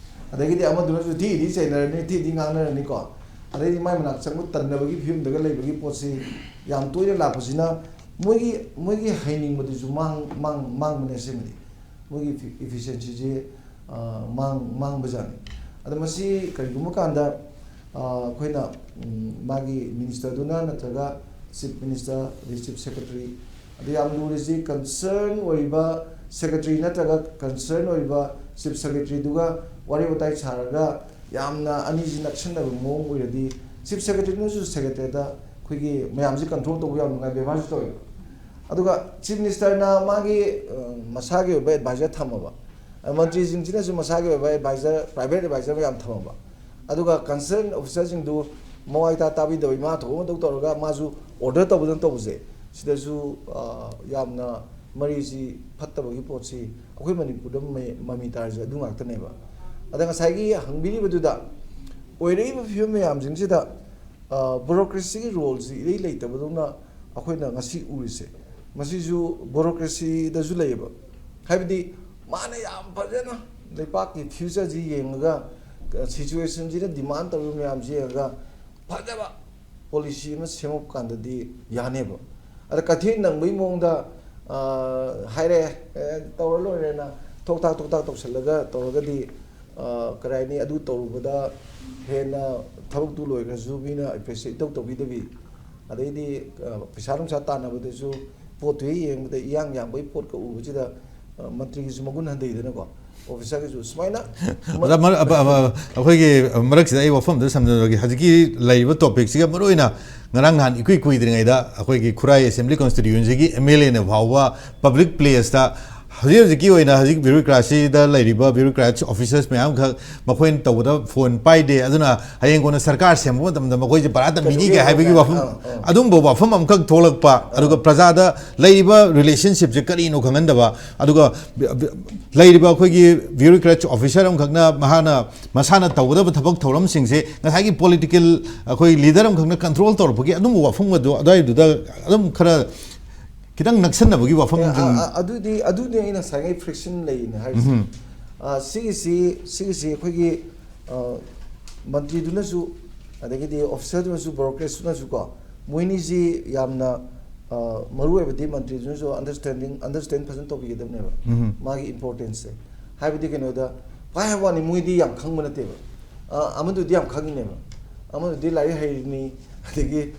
ꯑꯗꯒꯤꯗꯤ ꯑꯃꯗꯨꯅꯁꯨ ꯊꯤꯗꯤ ꯆꯩꯅꯔꯅꯤ, ꯊꯤꯗꯤ ꯉꯥꯡꯅꯔꯅꯤꯀꯣ꯫ ꯑꯗꯩꯗꯤ ꯃꯥꯏ ꯃꯅꯥꯛ ꯆꯪꯕ ꯇꯟꯅꯕꯒꯤ ꯐꯤꯕꯝꯗꯒ ꯂꯩꯕꯒꯤ ꯄꯣꯠꯁꯤ ꯌꯥꯝ ꯇꯣꯏꯅ ꯂꯥꯛꯄꯁꯤꯅ ꯃꯣꯏꯒꯤ, ꯃꯣꯏꯒꯤ ꯍꯩꯅꯤꯡꯕꯗꯨꯁꯨ ꯃꯥꯡ-, ꯃꯥꯡ-, ꯃꯥꯡꯕꯅꯦ ꯑꯁꯦꯡꯕꯗꯤ꯫ ꯃꯣꯏꯒꯤ ꯏꯐꯤ-, ꯏꯐꯤꯁꯤꯌꯦꯟꯁꯤꯁꯦ, ꯑ, ꯃꯥꯡ-, ꯃꯥꯡꯕꯖꯥꯠꯅꯤ꯫ ꯑꯗꯣ ꯃꯁꯤ ꯀꯔꯤꯒꯨꯝꯕ ꯀꯥꯟꯗ, ꯑ, ꯑꯩꯈꯣꯏꯅ, ꯎꯝ, ꯃꯥꯒꯤ ꯃꯤꯅꯤꯁꯇꯔꯗꯨꯅ ꯅꯠꯇ꯭ꯔꯒ ꯆꯤꯐ ꯃꯤꯅꯤꯁꯇꯔ, ꯑꯗꯩ ꯆꯤꯐ ꯁꯦꯀ꯭ꯔꯦꯇꯔꯤ, ꯑꯗꯨ ꯌꯥꯝ ꯂꯨꯔꯤꯁꯤ, ꯀꯟꯁꯔꯟ ꯑꯣꯏꯔꯤꯕ ꯁꯦꯀ꯭ꯔꯦꯇꯔꯤ ꯅꯠꯇ꯭ꯔꯒ ꯀꯟꯁꯔꯟ ꯑꯣꯏꯔꯤꯕ ꯆꯤꯐ ꯁꯦꯀ꯭ꯔꯦꯇꯔꯤꯗꯨꯒ ꯋꯥꯔꯤ ꯋꯥꯇꯥꯏ ꯁꯥꯔꯒ ꯌꯥꯝꯅ ꯑꯅꯤꯁꯤ ꯅꯛꯁꯤꯟꯅꯕ ꯃꯑꯣꯡ ꯑꯣꯏꯔꯗꯤ, ꯆꯤꯐ ꯁꯦꯀ꯭ꯔꯦꯇꯔꯤꯅꯁꯨ ꯁꯦꯀ꯭ꯔꯦꯇꯔꯤꯗ ꯑꯩꯈꯣꯏꯒꯤ ꯃꯌꯥꯝꯁꯤ ꯀꯟꯇ꯭ꯔꯣꯜ ꯇꯧꯕ ꯌꯥꯝ ꯅꯨꯡꯉꯥꯏ, ꯕꯦꯕꯥꯔꯁꯨ ꯇꯧꯋꯦꯕ꯫ ꯑꯗꯨꯒ ꯆꯤꯐ ꯃꯤꯅꯤꯁꯇꯔꯅ ꯃꯥꯒꯤ, ꯑ, ꯃꯁꯥꯒꯤ ꯑꯣꯏꯕ ꯑꯦꯗꯚꯥꯏꯖꯔ ꯊꯝꯃꯕ, ꯑ, ꯃꯟꯇ꯭ꯔꯤꯁꯤꯡꯁꯤꯅꯁꯨ ꯃꯁꯥꯒꯤ ꯑꯣꯏꯕ ꯑꯦꯗꯚꯥꯏꯖꯔ, ꯄ꯭ꯔꯥꯏꯚꯦꯠ ꯑꯦꯗꯚꯥꯏꯖꯔ ꯃꯌꯥꯝ ꯊꯝꯃꯕ, ꯑꯗꯨꯒ ꯀꯟꯁꯔꯟ ꯑꯣꯐꯤꯁꯔꯁꯤꯡꯗꯨ ꯃꯋꯥꯏ ꯇꯥ ꯇꯥꯕꯤꯗꯕ, ꯏꯃꯥ ꯊꯣꯛꯄ ꯃꯇꯧ ꯇꯧꯔꯒ ꯃꯥꯁꯨ ꯑꯣꯔꯗꯔ ꯇꯧꯕꯗꯪ ꯇꯧꯕꯁꯦ, ꯁꯤꯗꯁꯨ, ꯑ, ꯌꯥꯝꯅ ꯃꯔꯤꯁꯤ ꯐꯠꯇꯕꯒꯤ ꯄꯣꯠꯁꯤ ꯑꯩꯈꯣꯏ ꯃꯅꯤꯄꯨꯔꯗ ꯃꯃꯤ ꯃꯃꯤ ꯇꯥꯔꯤꯁꯦ ꯑꯗꯨ ꯉꯥꯛꯇꯅꯦꯕ꯫ ꯑꯗ ꯉꯁꯥꯏꯒꯤ ꯍꯪꯕꯤꯔꯤꯕꯗꯨꯗ, ꯑꯣꯏꯔꯛꯏꯕ ꯐꯤꯕꯝ ꯃꯌꯥꯝꯁꯤꯡꯁꯤꯗ, ꯑ, ꯕꯨꯔꯣꯀ꯭ꯔꯦꯁꯤꯒꯤ ꯔꯣꯜꯁꯤ ꯏꯔꯩ ꯂꯩꯇꯕꯗꯧꯅ ꯑꯩꯈꯣꯏꯅ ꯉꯁꯤ ꯎꯔꯤꯁꯦ, ꯃꯁꯤꯁꯨ ꯕꯨꯔꯣꯀ꯭ꯔꯦꯁꯤꯗꯁꯨ ꯂꯩꯌꯦꯕ꯫ ꯍꯥꯏꯕꯗꯤ ꯃꯥꯅ ꯌꯥꯝ ꯐꯖꯅ ꯂꯩꯄꯥꯛꯀꯤ ꯐ꯭ꯌꯨꯆꯔꯁꯤ ꯌꯦꯡꯉꯒ, ꯑ, ꯁꯤꯆꯨꯋꯦꯁꯟꯁꯤꯅ ꯗꯤꯃꯥꯟ ꯇꯧꯔꯤꯕ ꯃꯌꯥꯝꯁꯤ ꯌꯦꯡꯉꯒ ꯐꯖꯕ ꯄꯣꯂꯤꯁꯤ ꯑꯃ ꯁꯦꯝꯃꯛꯄ ꯀꯥꯟꯗꯗꯤ ꯌꯥꯅꯦꯕ꯫ ꯑꯗ ꯀꯩꯊꯦꯜ ꯅꯪꯕꯒꯤ ꯃꯑꯣꯡꯗ, ꯑ, ꯍꯥꯏꯔꯛꯑꯦ, ꯑꯦ, ꯇꯧꯔ ꯂꯣꯏꯔꯦꯅ ꯊꯣꯛ ꯊꯥꯛ ꯊꯣꯛ ꯊꯥꯛ ꯇꯧꯁꯜꯂꯒ ꯇꯧꯔꯒꯗꯤ, ꯑ, ꯀꯔꯤ ꯍꯥꯏꯅꯤ, ꯑꯗꯨ ꯇꯧꯔꯨꯕꯗ ꯍꯦꯟꯅ ꯊꯕꯛꯇꯨ ꯂꯣꯏꯈ꯭ꯔꯁꯨ ꯃꯤꯅ ꯑꯦꯄ꯭ꯔꯤꯁꯤꯌꯦꯠ ꯏꯇꯧ ꯇꯧꯕꯤꯗꯕꯤ, ꯑꯗꯩꯗꯤ, ꯑ, ꯄꯩꯁꯥ ꯅꯨꯡꯁꯥ ꯇꯥꯟꯅꯕꯗꯁꯨ ꯄꯣꯠꯇꯨ ꯍꯦꯛ ꯌꯦꯡꯕꯗ ꯏꯌꯥꯡ ꯌꯥꯡꯕꯒꯤ ꯄꯣꯠꯀ ꯎꯕꯁꯤꯗ, ꯑ, ꯃꯟꯇ꯭ꯔꯤꯒꯤꯁꯨ ꯃꯒꯨꯟ ꯍꯟꯊꯩꯗꯅꯀꯣ, ꯑꯣꯐꯤꯁꯔꯒꯤꯁꯨ ꯁꯨꯃꯥꯏꯅ꯫ ꯑꯣꯖꯥ, ꯃꯔ-, ꯑꯕ-, ꯑꯕ-, ꯑꯩꯈꯣꯏꯒꯤ ꯃꯔꯛꯁꯤꯗ ꯑꯩ ꯋꯥꯐꯝ ꯑꯝꯇ ꯁꯝꯖꯔꯒꯦ꯫ ꯍꯧꯖꯤꯛꯀꯤ ꯂꯩꯔꯤꯕ ꯇꯣꯄꯤꯛꯁꯤꯒ ꯃꯔꯨ ꯑꯣꯏꯅ ꯉꯔꯥꯡ ꯅꯍꯥꯟ ꯏꯀꯨꯏ ꯀꯨꯏꯗ꯭ꯔꯤꯉꯩꯗ ꯑꯩꯈꯣꯏꯒꯤ ꯈꯨꯔꯥꯏ ꯑꯦꯁꯦꯝꯕ꯭ꯂꯤ ꯀꯣꯟꯁꯇꯤꯇ꯭ꯌꯨꯋꯦꯟꯁꯤꯒꯤ ꯑꯦꯝ ꯑꯦꯜ ꯑꯦꯅ ꯐꯥꯎꯕ ꯄꯕ꯭ꯂꯤꯛ ꯄ꯭ꯂꯦꯁꯇ ꯍꯧꯖꯤꯛ ꯍꯧꯖꯤꯛꯀꯤ ꯑꯣꯏꯅ ꯍꯧꯖꯤꯛ ꯕ꯭ꯌꯨꯔꯣꯀ꯭ꯔꯥꯁꯤꯗ ꯂꯩꯔꯤꯕ ꯕ꯭ꯌꯨꯔꯣꯀ꯭ꯔꯥꯠꯁ ꯑꯣꯐꯤꯁꯔꯁ ꯃꯌꯥꯝꯈꯛ ꯃꯈꯣꯏꯅ ꯇꯧꯕꯗ ꯐꯣꯟ ꯄꯥꯏꯗꯦ, ꯑꯗꯨꯅ ꯍꯌꯦꯡ ꯀꯣꯟꯅ ꯁꯔꯀꯥꯔ ꯁꯦꯝꯕ ꯃꯇꯝꯗ ꯃꯈꯣꯏꯁꯦ ꯚꯔꯥ ꯇꯝꯕꯤꯅꯤꯒꯥꯏ ꯍꯥꯏꯕꯒꯤ ꯋꯥꯐꯝ, ꯑꯥ, ꯑꯥ꯫ ꯑꯗꯨꯝꯕ ꯋꯥꯐꯝ ꯑꯃꯈꯛ ꯊꯣꯛꯂꯛꯄ, ꯑꯗꯨꯒ ꯄ꯭ꯔꯖꯥꯗ ꯂꯩꯔꯤꯕ ꯔꯤꯂꯦꯁꯟꯁꯤꯞꯁꯦ ꯀꯔꯤꯅꯣ ꯈꯪꯍꯟꯗꯕ, ꯑꯗꯨꯒ ꯂꯩꯔꯤꯕ ꯑꯩꯈꯣꯏꯒꯤ ꯕ꯭ꯌꯨꯔꯣꯀ꯭ꯔꯦꯠꯁ ꯑꯣꯐꯤꯁꯔ ꯑꯃꯈꯛꯅ ꯃꯍꯥꯛꯅ ꯃꯁꯥꯅ ꯇꯧꯒꯗꯕ ꯊꯕꯛ ꯊꯧꯔꯝꯁꯤꯡꯁꯦ ꯉꯁꯥꯏꯒꯤ ꯄꯣꯂꯤꯇꯤꯀꯦꯜ ꯑꯩꯈꯣꯏ ꯂꯤꯗꯔ ꯑꯃꯈꯛꯅ ꯀꯟꯇ꯭ꯔꯣꯜ ꯇꯧꯔꯛꯄꯒꯤ ꯑꯗꯨꯝꯕ ꯋꯥꯐꯝ ꯑꯗꯨ ꯑꯗꯨꯋꯥꯏꯗꯨꯗ ꯑꯗꯨꯝ ꯈꯔ ꯈꯤꯇꯪ ꯅꯛꯁꯟꯅꯕꯒꯤ ꯋꯥꯐꯝ ꯑꯦ, ꯑꯗꯨꯝ ꯑ-, ꯑ-, ꯑꯗꯨꯗꯤ, ꯑꯗꯨꯗꯤ ꯑꯩꯅ ꯉꯁꯥꯏꯉꯩ ꯐ꯭ꯔꯤꯛꯁꯟ ꯂꯩꯅ ꯍꯥꯏꯔꯤꯁꯦ꯫ ꯎꯝꯍꯨꯝ꯫ ꯑ, ꯁꯤꯒꯤꯁꯤ, ꯁꯤꯒꯤꯁꯤ ꯑꯩꯈꯣꯏꯒꯤ, ꯑ, ꯃꯟꯇ꯭ꯔꯤꯗꯨꯅꯁꯨ, ꯑꯗꯒꯤꯗꯤ ꯑꯣꯐꯤꯁꯔꯗꯨꯅꯁꯨ, ꯕ꯭ꯔꯣꯀꯔꯦꯖꯇꯨꯅꯁꯨ ꯀꯣ, ꯃꯣꯏꯅꯤꯁꯤ ꯌꯥꯝꯅ, ꯑ, ꯃꯔꯨ ꯑꯣꯏꯕꯗꯤ ꯃꯟꯇ꯭ꯔꯤꯗꯨꯅꯁꯨ ꯑꯟꯗꯔꯁ꯭ꯇꯦꯟꯗꯤꯡ, ꯑꯟꯗꯔꯁ꯭ꯇꯦꯟ ꯐꯖꯅ ꯇꯧꯕꯤꯒꯗꯕꯅꯦꯕ, ꯎꯝꯍꯨꯝ꯫ ꯃꯥꯒꯤ ꯏꯝꯄꯣꯔꯇꯦꯟꯁꯁꯦ꯫ ꯍꯥꯏꯕꯗꯤ ꯀꯩꯅꯣꯗ, ꯈ꯭ꯋꯥꯏ ꯍꯥꯏꯕ ꯋꯥꯅꯤ, ꯃꯣꯏꯗꯤ ꯌꯥꯝ ꯈꯪꯕ ꯅꯠꯇꯦꯕ꯫ ꯑ, ꯑꯃꯗꯨꯗꯤ ꯌꯥꯝ ꯈꯪꯉꯤꯅꯦꯕ꯫ ꯑꯃꯗꯨꯗꯤ ꯂꯥꯏꯔꯤꯛ ꯍꯩꯔꯤꯅꯤ, ꯑꯗꯒꯤ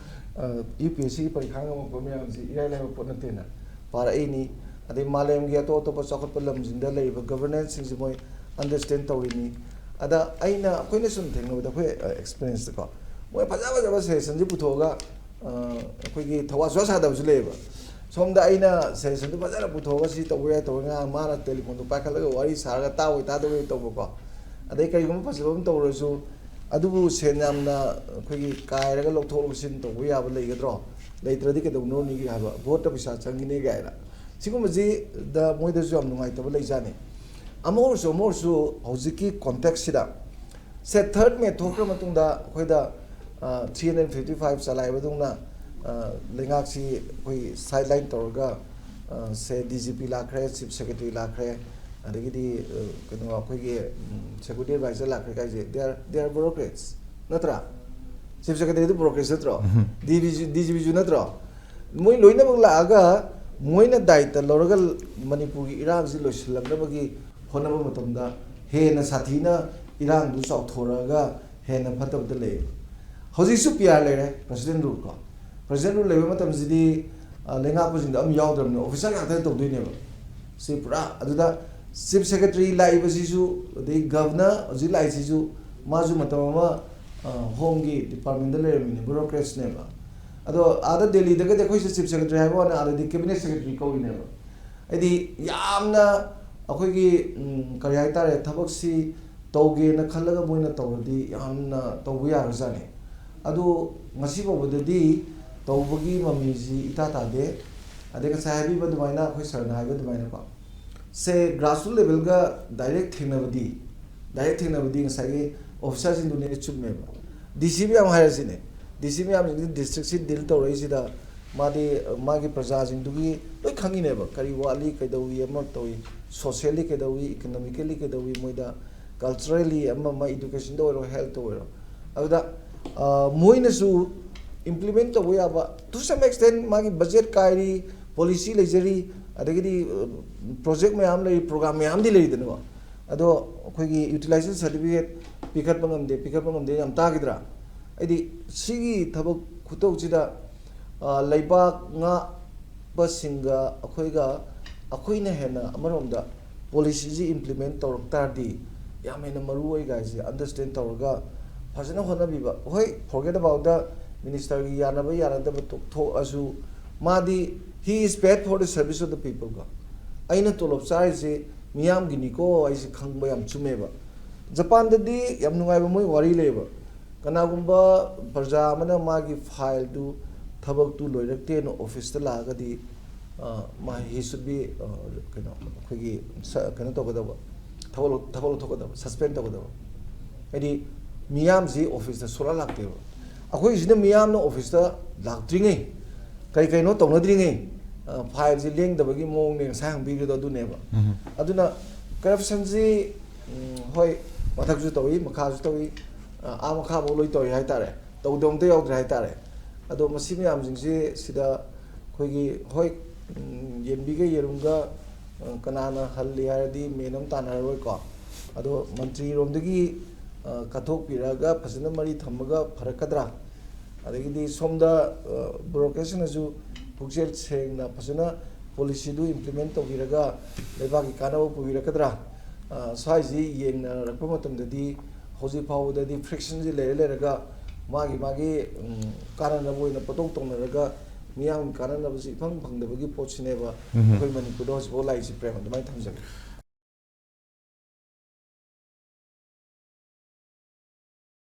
ꯌꯨ ꯄꯤ ꯑꯦꯁ ꯁꯤꯒꯤ ꯄꯔꯤꯈꯥ ꯉꯝꯃꯛꯄ ꯃꯌꯥꯝꯁꯤ ꯏꯔꯥꯏ ꯂꯥꯏꯕ ꯄꯣꯠ ꯅꯠꯇꯦꯅ ꯄꯥꯔꯛꯏꯅꯤ꯫ ꯑꯗꯩ ꯃꯥꯂꯦꯝꯒꯤ ꯑꯇꯣꯞ ꯑꯇꯣꯞꯄ ꯆꯥꯎꯈꯠꯄ ꯂꯝꯁꯤꯡꯗ ꯂꯩꯔꯤꯕ ꯒꯕꯔꯅꯦꯟꯁꯁꯤꯡꯁꯤ ꯃꯣꯏ ꯑꯟꯗꯔꯁꯇꯦꯟ ꯇꯧꯔꯤꯅꯤ꯫ ꯑꯗ ꯑꯩꯅ, ꯑꯩꯈꯣꯏꯅ ꯁꯨꯝ ꯊꯦꯡꯅꯕꯗ, ꯑꯩꯈꯣꯏ ꯑꯦꯛꯁꯄꯤꯔꯤꯌꯦꯟꯁꯇꯀꯣ, ꯃꯣꯏ ꯐꯖ ꯐꯖꯕ ꯁꯖꯦꯁꯟꯁꯤ ꯄꯨꯊꯣꯛꯑꯒ ꯑꯩꯈꯣꯏꯒꯤ ꯊꯧꯋꯥ ꯁꯨꯋꯥ ꯁꯥꯗꯕꯁꯨ ꯂꯩꯌꯦꯕ꯫ ꯁꯣꯝꯗ ꯑꯩꯅ ꯁꯖꯦꯁꯟꯗꯨ ꯐꯖꯅ ꯄꯨꯊꯣꯛꯑꯒ ꯁꯤ ꯇꯧꯕ ꯌꯥꯏ ꯇꯧꯕ ꯌꯥꯏ, ꯃꯥꯅ ꯇꯦꯂꯤꯐꯣꯟꯗꯣ ꯄꯥꯏꯈꯠꯂꯒ ꯋꯥꯔꯤ ꯁꯥꯔꯒ ꯇꯥꯕꯣꯏ ꯇꯥꯗꯕꯣꯏ ꯇꯧꯕꯀꯣ꯫ ꯑꯗꯩ ꯀꯔꯤꯒꯨꯝꯕ ꯐꯖꯕ ꯑꯃ ꯇꯧꯔꯁꯨ ꯑꯗꯨꯕꯨ ꯁꯦꯟ ꯌꯥꯝꯅ ꯑꯩꯈꯣꯏꯒꯤ ꯀꯥꯏꯔꯒ ꯂꯧꯊꯣꯛ ꯂꯧꯁꯤꯟ ꯇꯧꯕ ꯌꯥꯕ ꯂꯩꯒꯗ꯭ꯔꯣ? ꯂꯩꯇ꯭ꯔꯗꯤ ꯀꯩꯗꯧꯅꯔꯨꯅꯤꯒꯦ ꯍꯥꯏꯕ, ꯚꯣꯠꯇ ꯄꯩꯁꯥ ꯆꯪꯈꯤꯅꯤ ꯀꯥꯏꯅ꯫ ꯁꯤꯒꯨꯝꯕꯁꯤꯗ ꯃꯣꯏꯗꯁꯨ ꯌꯥꯝ ꯅꯨꯡꯉꯥꯏꯇꯕ ꯂꯩꯖꯥꯠꯅꯤ꯫ ꯑꯃ ꯑꯣꯏꯔꯁꯨ ꯑꯃ ꯑꯣꯏꯔꯁꯨ ꯍꯧꯖꯤꯛꯀꯤ ꯀꯣꯟꯇꯦꯛꯁꯁꯤꯗ ꯁꯦ ꯊꯥꯔꯠ ꯃꯦ ꯊꯣꯛꯈ꯭ꯔ ꯃꯇꯨꯡꯗ ꯑꯩꯈꯣꯏꯗ ꯊ꯭ꯔꯤ ꯍꯟꯗ꯭ꯔꯦꯠ ꯐꯤꯐꯇꯤ ꯐꯥꯏꯚ ꯆꯂꯥꯏꯕꯗꯧꯅ ꯂꯩꯉꯥꯛꯁꯤ ꯑꯩꯈꯣꯏ ꯁꯥꯏꯠ ꯂꯥꯏꯟ ꯇꯧꯔꯒ ꯁꯦ ꯗꯤ ꯖꯤ ꯄꯤ ꯂꯥꯛꯈ꯭ꯔꯦ, ꯆꯤꯐ ꯁꯦꯀ꯭ꯔꯦꯇꯔꯤ ꯂꯥꯛꯈ꯭ꯔꯦ, ꯑꯗꯒꯤꯗꯤ ꯀꯩꯅꯣ ꯑꯩꯈꯣꯏꯒꯤ ꯁꯦꯀ꯭ꯌꯨꯔꯤꯇꯤ ꯑꯦꯗꯚꯥꯏꯖꯔ ꯂꯥꯛꯈ꯭ꯔꯦ ꯀꯥꯏꯁꯦ, they are they are bureaucrats ꯅꯠꯇ꯭ꯔꯥ? ꯆꯤꯐ ꯁꯦꯀ꯭ꯔꯦꯇꯔꯤꯗꯨ ꯕ꯭ꯌꯨꯔꯣꯀ꯭ꯔꯦꯠꯁ ꯅꯠꯇ꯭ꯔꯣ? ꯗꯤ ꯖꯤ ꯄꯤꯁꯨ ꯅꯠꯇ꯭ꯔꯣ? ꯃꯣꯏ ꯂꯣꯏꯅꯃꯛ ꯂꯥꯛꯑꯒ ꯃꯣꯏꯅ ꯗꯥꯏꯇ ꯂꯧꯔꯒ ꯃꯅꯤꯄꯨꯔꯒꯤ ꯏꯔꯥꯡꯁꯤ ꯂꯣꯏꯁꯤꯜꯂꯛꯅꯕꯒꯤ ꯍꯣꯠꯅꯕ ꯃꯇꯝꯗ ꯍꯦꯟꯅ ꯁꯥꯊꯤꯅ ꯏꯔꯥꯡꯗꯨ ꯆꯥꯎꯊꯣꯔꯛꯑꯒ ꯍꯦꯟꯅ ꯐꯠꯇꯕꯗ ꯂꯩꯌꯦꯕ꯫ ꯍꯧꯖꯤꯛꯁꯨ ꯄꯤ ꯑꯥꯔ ꯂꯩꯔꯦ, ꯄ꯭ꯔꯁꯤꯗꯦꯟ ꯔꯨꯜ ꯀꯣ꯫ ꯄ꯭ꯔꯁꯤꯗꯦꯟ ꯔꯨꯜ ꯂꯩꯕ ꯃꯇꯝꯁꯤꯗꯤ ꯂꯩꯉꯥꯛꯄꯁꯤꯡꯗ ꯑꯃ ꯌꯥꯎꯗ꯭ꯔꯕꯅꯤꯅ ꯑꯣꯐꯤꯁꯥꯔ ꯉꯥꯛꯇꯅ ꯇꯧꯗꯣꯏꯅꯦꯕ꯫ ꯁꯤ ꯄꯨꯔꯥ ꯑꯗꯨꯗ ꯆꯤꯐ ꯁꯦꯀ꯭ꯔꯦꯇꯔꯤ ꯂꯥꯛꯏꯕꯁꯤꯁꯨ, ꯑꯗꯩ ꯒꯚꯔꯅꯔ ꯍꯧꯖꯤꯛ ꯂꯥꯛꯏꯁꯤꯁꯨ, ꯃꯥꯁꯨ ꯃꯇꯝ ꯑꯃ ꯍꯣꯝꯒꯤ ꯗꯤꯄꯥꯔꯠꯃꯦꯟꯗ ꯂꯩꯔꯝꯃꯤꯅꯦ, ꯕ꯭ꯌꯨꯔꯣꯀ꯭ꯔꯦꯠꯁꯅꯦꯕ꯫ ꯑꯗꯣ ꯑꯥꯗ ꯗꯦꯜꯂꯤꯗꯒꯗꯤ ꯑꯩꯈꯣꯏꯁꯦ ꯆꯤꯐ ꯁꯦꯀ꯭ꯔꯦꯇꯔꯤ ꯍꯥꯏꯕ ꯋꯥꯅꯤ, ꯑꯥꯗꯗꯤ ꯀꯦꯕꯤꯅꯦꯠ ꯁꯦꯀ꯭ꯔꯦꯇꯔꯤ ꯀꯧꯔꯤꯅꯦꯕ꯫ ꯍꯥꯏꯗꯤ ꯌꯥꯝꯅ ꯑꯩꯈꯣꯏꯒꯤ ꯀꯔꯤ ꯍꯥꯏꯇꯥꯔꯦ, ꯊꯕꯛꯁꯤ ꯇꯧꯒꯦꯅ ꯈꯜꯂꯒ ꯃꯣꯏꯅ ꯇꯧꯔꯗꯤ ꯌꯥꯝꯅ ꯇꯧꯕ ꯌꯥꯔꯖꯥꯠꯅꯤ꯫ ꯑꯗꯨ ꯉꯁꯤ ꯐꯥꯎꯕꯗꯗꯤ ꯇꯧꯕꯒꯤ ꯃꯃꯤꯁꯤ ꯏꯇꯥ ꯇꯥꯗꯦ꯫ ꯑꯗꯩ ꯉꯁꯥꯏ ꯍꯥꯏꯕꯤꯕ ꯑꯗꯨꯃꯥꯏꯅ, ꯑꯩꯈꯣꯏ ꯁꯥꯔꯅ ꯍꯥꯏꯕ ꯑꯗꯨꯃꯥꯏꯅꯀꯣ, ꯁꯦ ꯒ꯭ꯔꯥꯁꯔꯨꯠ ꯂꯦꯚꯦꯜꯒ ꯗꯥꯏꯔꯦꯛ ꯊꯦꯡꯅꯕꯗꯤ, ꯗꯥꯏꯔꯦꯛ ꯊꯦꯡꯅꯕꯗꯤ ꯉꯁꯥꯏꯒꯤ ꯑꯣꯐꯤꯁꯥꯔꯁꯤꯡꯗꯨꯅꯦ ꯆꯨꯝꯃꯦꯕ꯫ ꯗꯤ ꯁꯤ ꯃꯌꯥꯝ ꯍꯥꯏꯔꯁꯤꯅꯦ, ꯗꯤ ꯁꯤ ꯃꯌꯥꯝꯁꯤꯡꯁꯤ ꯗꯤꯁꯇ꯭ꯔꯤꯛꯁꯤ ꯗꯤꯜ ꯇꯧꯔꯛꯏꯁꯤꯗ ꯃꯥꯗꯤ ꯃꯥꯒꯤ ꯄ꯭ꯔꯖꯥꯁꯤꯡꯗꯨꯒꯤ ꯂꯣꯏ ꯈꯪꯉꯤꯅꯦꯕ, ꯀꯔꯤ ꯋꯥꯠꯂꯤ, ꯀꯩꯗꯧꯏ, ꯑꯃ ꯇꯧꯏ, ꯁꯣꯁꯤꯌꯦꯜꯂꯤ ꯀꯩꯗꯧꯏ, ꯏꯀꯣꯅꯣꯃꯤꯀꯦꯜꯂꯤ ꯀꯩꯗꯧꯏ, ꯃꯣꯏꯗ ꯀꯜꯆꯔꯦꯜꯂꯤ ꯑꯃ ꯑꯃ, ꯏꯗꯨꯀꯦꯁꯟꯗ ꯑꯣꯏꯔꯣ, ꯍꯦꯜꯠꯇ ꯑꯣꯏꯔꯣ꯫ ꯑꯗꯨꯗ ꯃꯣꯏꯅꯁꯨ ꯏꯝꯄ꯭ꯂꯤꯃꯦꯟ ꯇꯧꯕ ꯌꯥꯕ, to some extent ꯃꯥꯒꯤ ꯕꯖꯦꯠ ꯀꯥꯏꯔꯤ, ꯄꯣꯂꯤꯁꯤ ꯂꯩꯖꯔꯤ, ꯑꯗꯒꯤꯗꯤ ꯄ꯭ꯔꯣꯖꯦꯛ ꯃꯌꯥꯝ ꯂꯩꯔꯤ, ꯄ꯭ꯔꯣꯒ꯭ꯔꯥꯝ ꯃꯌꯥꯝꯗꯤ ꯂꯩꯔꯤꯗꯅꯀꯣ꯫ ꯑꯗꯣ ꯑꯩꯈꯣꯏꯒꯤ ꯌꯨꯇꯤꯂꯥꯏꯖꯦꯁꯟ ꯁꯥꯔꯇꯤꯐꯤꯀꯦꯠ ꯄꯤꯈꯠꯄ ꯉꯝꯗꯦ, ꯄꯤꯈꯠꯄ ꯉꯝꯗꯦ ꯌꯥꯝ ꯇꯥꯈꯤꯗ꯭ꯔꯥ? ꯍꯥꯏꯗꯤ ꯁꯤꯒꯤ ꯊꯕꯛ ꯈꯨꯇꯧꯁꯤꯗ, ꯑ, ꯂꯩꯕꯥꯛ ꯉꯥꯛꯄꯁꯤꯡꯒ ꯑꯩꯈꯣꯏꯒ, ꯑꯩꯈꯣꯏꯅ ꯍꯦꯟꯅ ꯑꯃꯔꯣꯝꯗ ꯄꯣꯂꯤꯁꯤꯁꯤ ꯏꯝꯄ꯭ꯂꯤꯃꯦꯟ ꯇꯧꯔꯛ ꯇꯥꯔꯗꯤ ꯌꯥꯝ ꯍꯦꯟꯅ ꯃꯔꯨ ꯑꯣꯏ ꯀꯥꯏꯁꯦ ꯑꯟꯗꯔꯁ꯭ꯇꯦꯟ ꯇꯧꯔꯒ ꯐꯖꯅ ꯍꯣꯠꯅꯕꯤꯕ꯫ ꯍꯣꯏ, forget about the ministerꯒꯤ ꯌꯥꯅꯕ ꯌꯥꯅꯗꯕ ꯇꯣꯛꯊꯣꯛꯑꯁꯨ, ꯃꯥꯗꯤ he is paid for the service of the people ꯀꯣ꯫ ꯑꯩꯅ ꯇꯣꯂꯣꯞ ꯆꯥꯔꯤꯁꯦ ꯃꯤꯌꯥꯝꯒꯤꯅꯤꯀꯣ, ꯑꯩꯁꯦ ꯈꯪꯕ ꯌꯥꯝ ꯆꯨꯝꯃꯦꯕ꯫ ꯖꯄꯥꯟꯗꯗꯤ ꯌꯥꯝ ꯅꯨꯡꯉꯥꯏꯕ ꯃꯣꯏ ꯋꯥꯔꯤ ꯂꯩꯌꯦꯕ꯫ ꯀꯅꯥꯒꯨꯝꯕ ꯄ꯭ꯔꯖꯥ ꯑꯃꯅ ꯃꯥꯒꯤ ꯐꯥꯏꯜꯗꯨ, ꯊꯕꯛꯇꯨ ꯂꯣꯏꯔꯛꯇꯦꯅ ꯑꯣꯐꯤꯁꯇ ꯂꯥꯛꯑꯒꯗꯤ, ꯑ, ꯃꯥ, he should be, ꯑ, ꯀꯩꯅꯣ, ꯑꯩꯈꯣꯏꯒꯤ ꯁ-, ꯀꯩꯅꯣ ꯇꯧꯒꯗꯕ, ꯊꯕꯛ ꯂꯧ-, ꯊꯕꯛ ꯂꯧꯊꯣꯛꯀꯗꯕ, ꯁꯁꯄꯦꯟ ꯇꯧꯒꯗꯕ꯫ ꯍꯥꯏꯗꯤ ꯃꯤꯌꯥꯝꯁꯤ ꯑꯣꯐꯤꯁꯇ ꯁꯨꯡꯂꯥꯛ ꯂꯥꯛꯇꯦꯕ꯫ ꯑꯩꯈꯣꯏꯁꯤꯅ ꯃꯤꯌꯥꯝꯅ ꯑꯣꯐꯤꯁꯇ ꯂꯥꯛꯇ꯭ꯔꯤꯉꯩ, ꯀꯩ ꯀꯩꯅꯣ ꯇꯧꯅꯗ꯭ꯔꯤꯉꯩ, ꯑ, ꯐꯥꯏꯜꯁꯤ ꯂꯦꯡꯗꯕꯒꯤ ꯃꯑꯣꯡꯅꯦ ꯉꯁꯥꯏ ꯍꯪꯕꯤꯈ꯭ꯔꯤꯗꯣ, ꯑꯗꯨꯅꯦꯕ꯫ ꯎꯝ꯫ ꯑꯗꯨꯅ ꯀꯔꯞꯁꯟꯁꯤ, ꯎꯝ, ꯍꯣꯏ, ꯃꯊꯛꯁꯨ ꯇꯧꯏ, ꯃꯈꯥꯁꯨ ꯇꯧꯏ, ꯑ, ꯑꯥ ꯃꯈꯥꯐꯥꯎ ꯂꯣꯏ ꯇꯧꯏ ꯍꯥꯏꯇꯥꯔꯦ꯫ ꯇꯧꯗꯕ ꯑꯝꯇ ꯌꯥꯎꯗ꯭ꯔꯦ ꯍꯥꯏꯇꯥꯔꯦ꯫ ꯑꯗꯣ ꯃꯁꯤ ꯃꯌꯥꯝꯁꯤꯡꯁꯤ ꯁꯤꯗ ꯑꯩꯈꯣꯏꯒꯤ, ꯍꯣꯏ, ꯎꯝ, ꯌꯦꯟꯕꯤꯒ ꯌꯦꯔꯨꯝꯒ, ꯑ, ꯀꯅꯥꯅ ꯍꯜꯂꯤ ꯍꯥꯏꯔꯗꯤ ꯃꯦꯟ ꯑꯃ ꯇꯥꯟꯅꯔꯔꯣꯏꯀꯣ꯫ ꯑꯗꯣ ꯃꯟꯇ꯭ꯔꯤꯔꯣꯝꯗꯒꯤ, ꯑ, ꯀꯠꯊꯣꯛꯄꯤꯔꯛꯑꯒ ꯐꯖꯅ ꯃꯔꯤ ꯊꯝꯃꯒ ꯐꯔꯛꯀꯗ꯭ꯔꯥ? ꯑꯗꯒꯤꯗꯤ ꯁꯣꯝꯗ, ꯑ, ꯕ꯭ꯌꯨꯔꯣꯀ꯭ꯔꯦꯠꯁꯤꯅꯁꯨ ꯄꯨꯛꯆꯦꯜ ꯁꯦꯡꯅ ꯐꯖꯅ ꯄꯣꯂꯤꯁꯤꯗꯨ ꯏꯝꯄ꯭ꯂꯤꯃꯦꯟ ꯇꯧꯕꯤꯔꯒ ꯂꯩꯕꯥꯛꯀꯤ ꯀꯥꯟꯅꯕ ꯄꯨꯕꯤꯔꯛꯀꯗ꯭ꯔꯥ? ꯑ, ꯁ꯭ꯋꯥꯏꯁꯤ ꯌꯦꯡꯅꯔꯛꯄ ꯃꯇꯝꯗꯗꯤ ꯍꯧꯖꯤꯛ ꯐꯥꯎꯕꯗꯗꯤ ꯐ꯭ꯔꯤꯛꯁꯟꯁꯤ ꯂꯩꯔ ꯂꯩꯔꯒ ꯃꯥꯒꯤ ꯃꯥꯒꯤ, ꯎꯝ, ꯀꯥꯟꯅꯅꯕ ꯑꯣꯏꯅ ꯄꯣꯠꯇꯧ ꯇꯧꯅꯔꯒ ꯃꯤꯌꯥꯝꯒꯤ ꯀꯥꯟꯅꯅꯕꯁꯤ ꯏꯐꯪ ꯐꯪꯗꯕꯒꯤ ꯄꯣꯠꯁꯤꯅꯦꯕ ꯎꯝ꯫ ꯑꯩꯈꯣꯏ ꯃꯅꯤꯄꯨꯔꯗ ꯍꯧꯖꯤꯛꯐꯥꯎ ꯂꯥꯛꯏꯁꯤ, ꯄ꯭ꯔꯦꯝ, ꯑꯗꯨꯃꯥꯏꯅ ꯊꯝꯖꯒꯦ꯫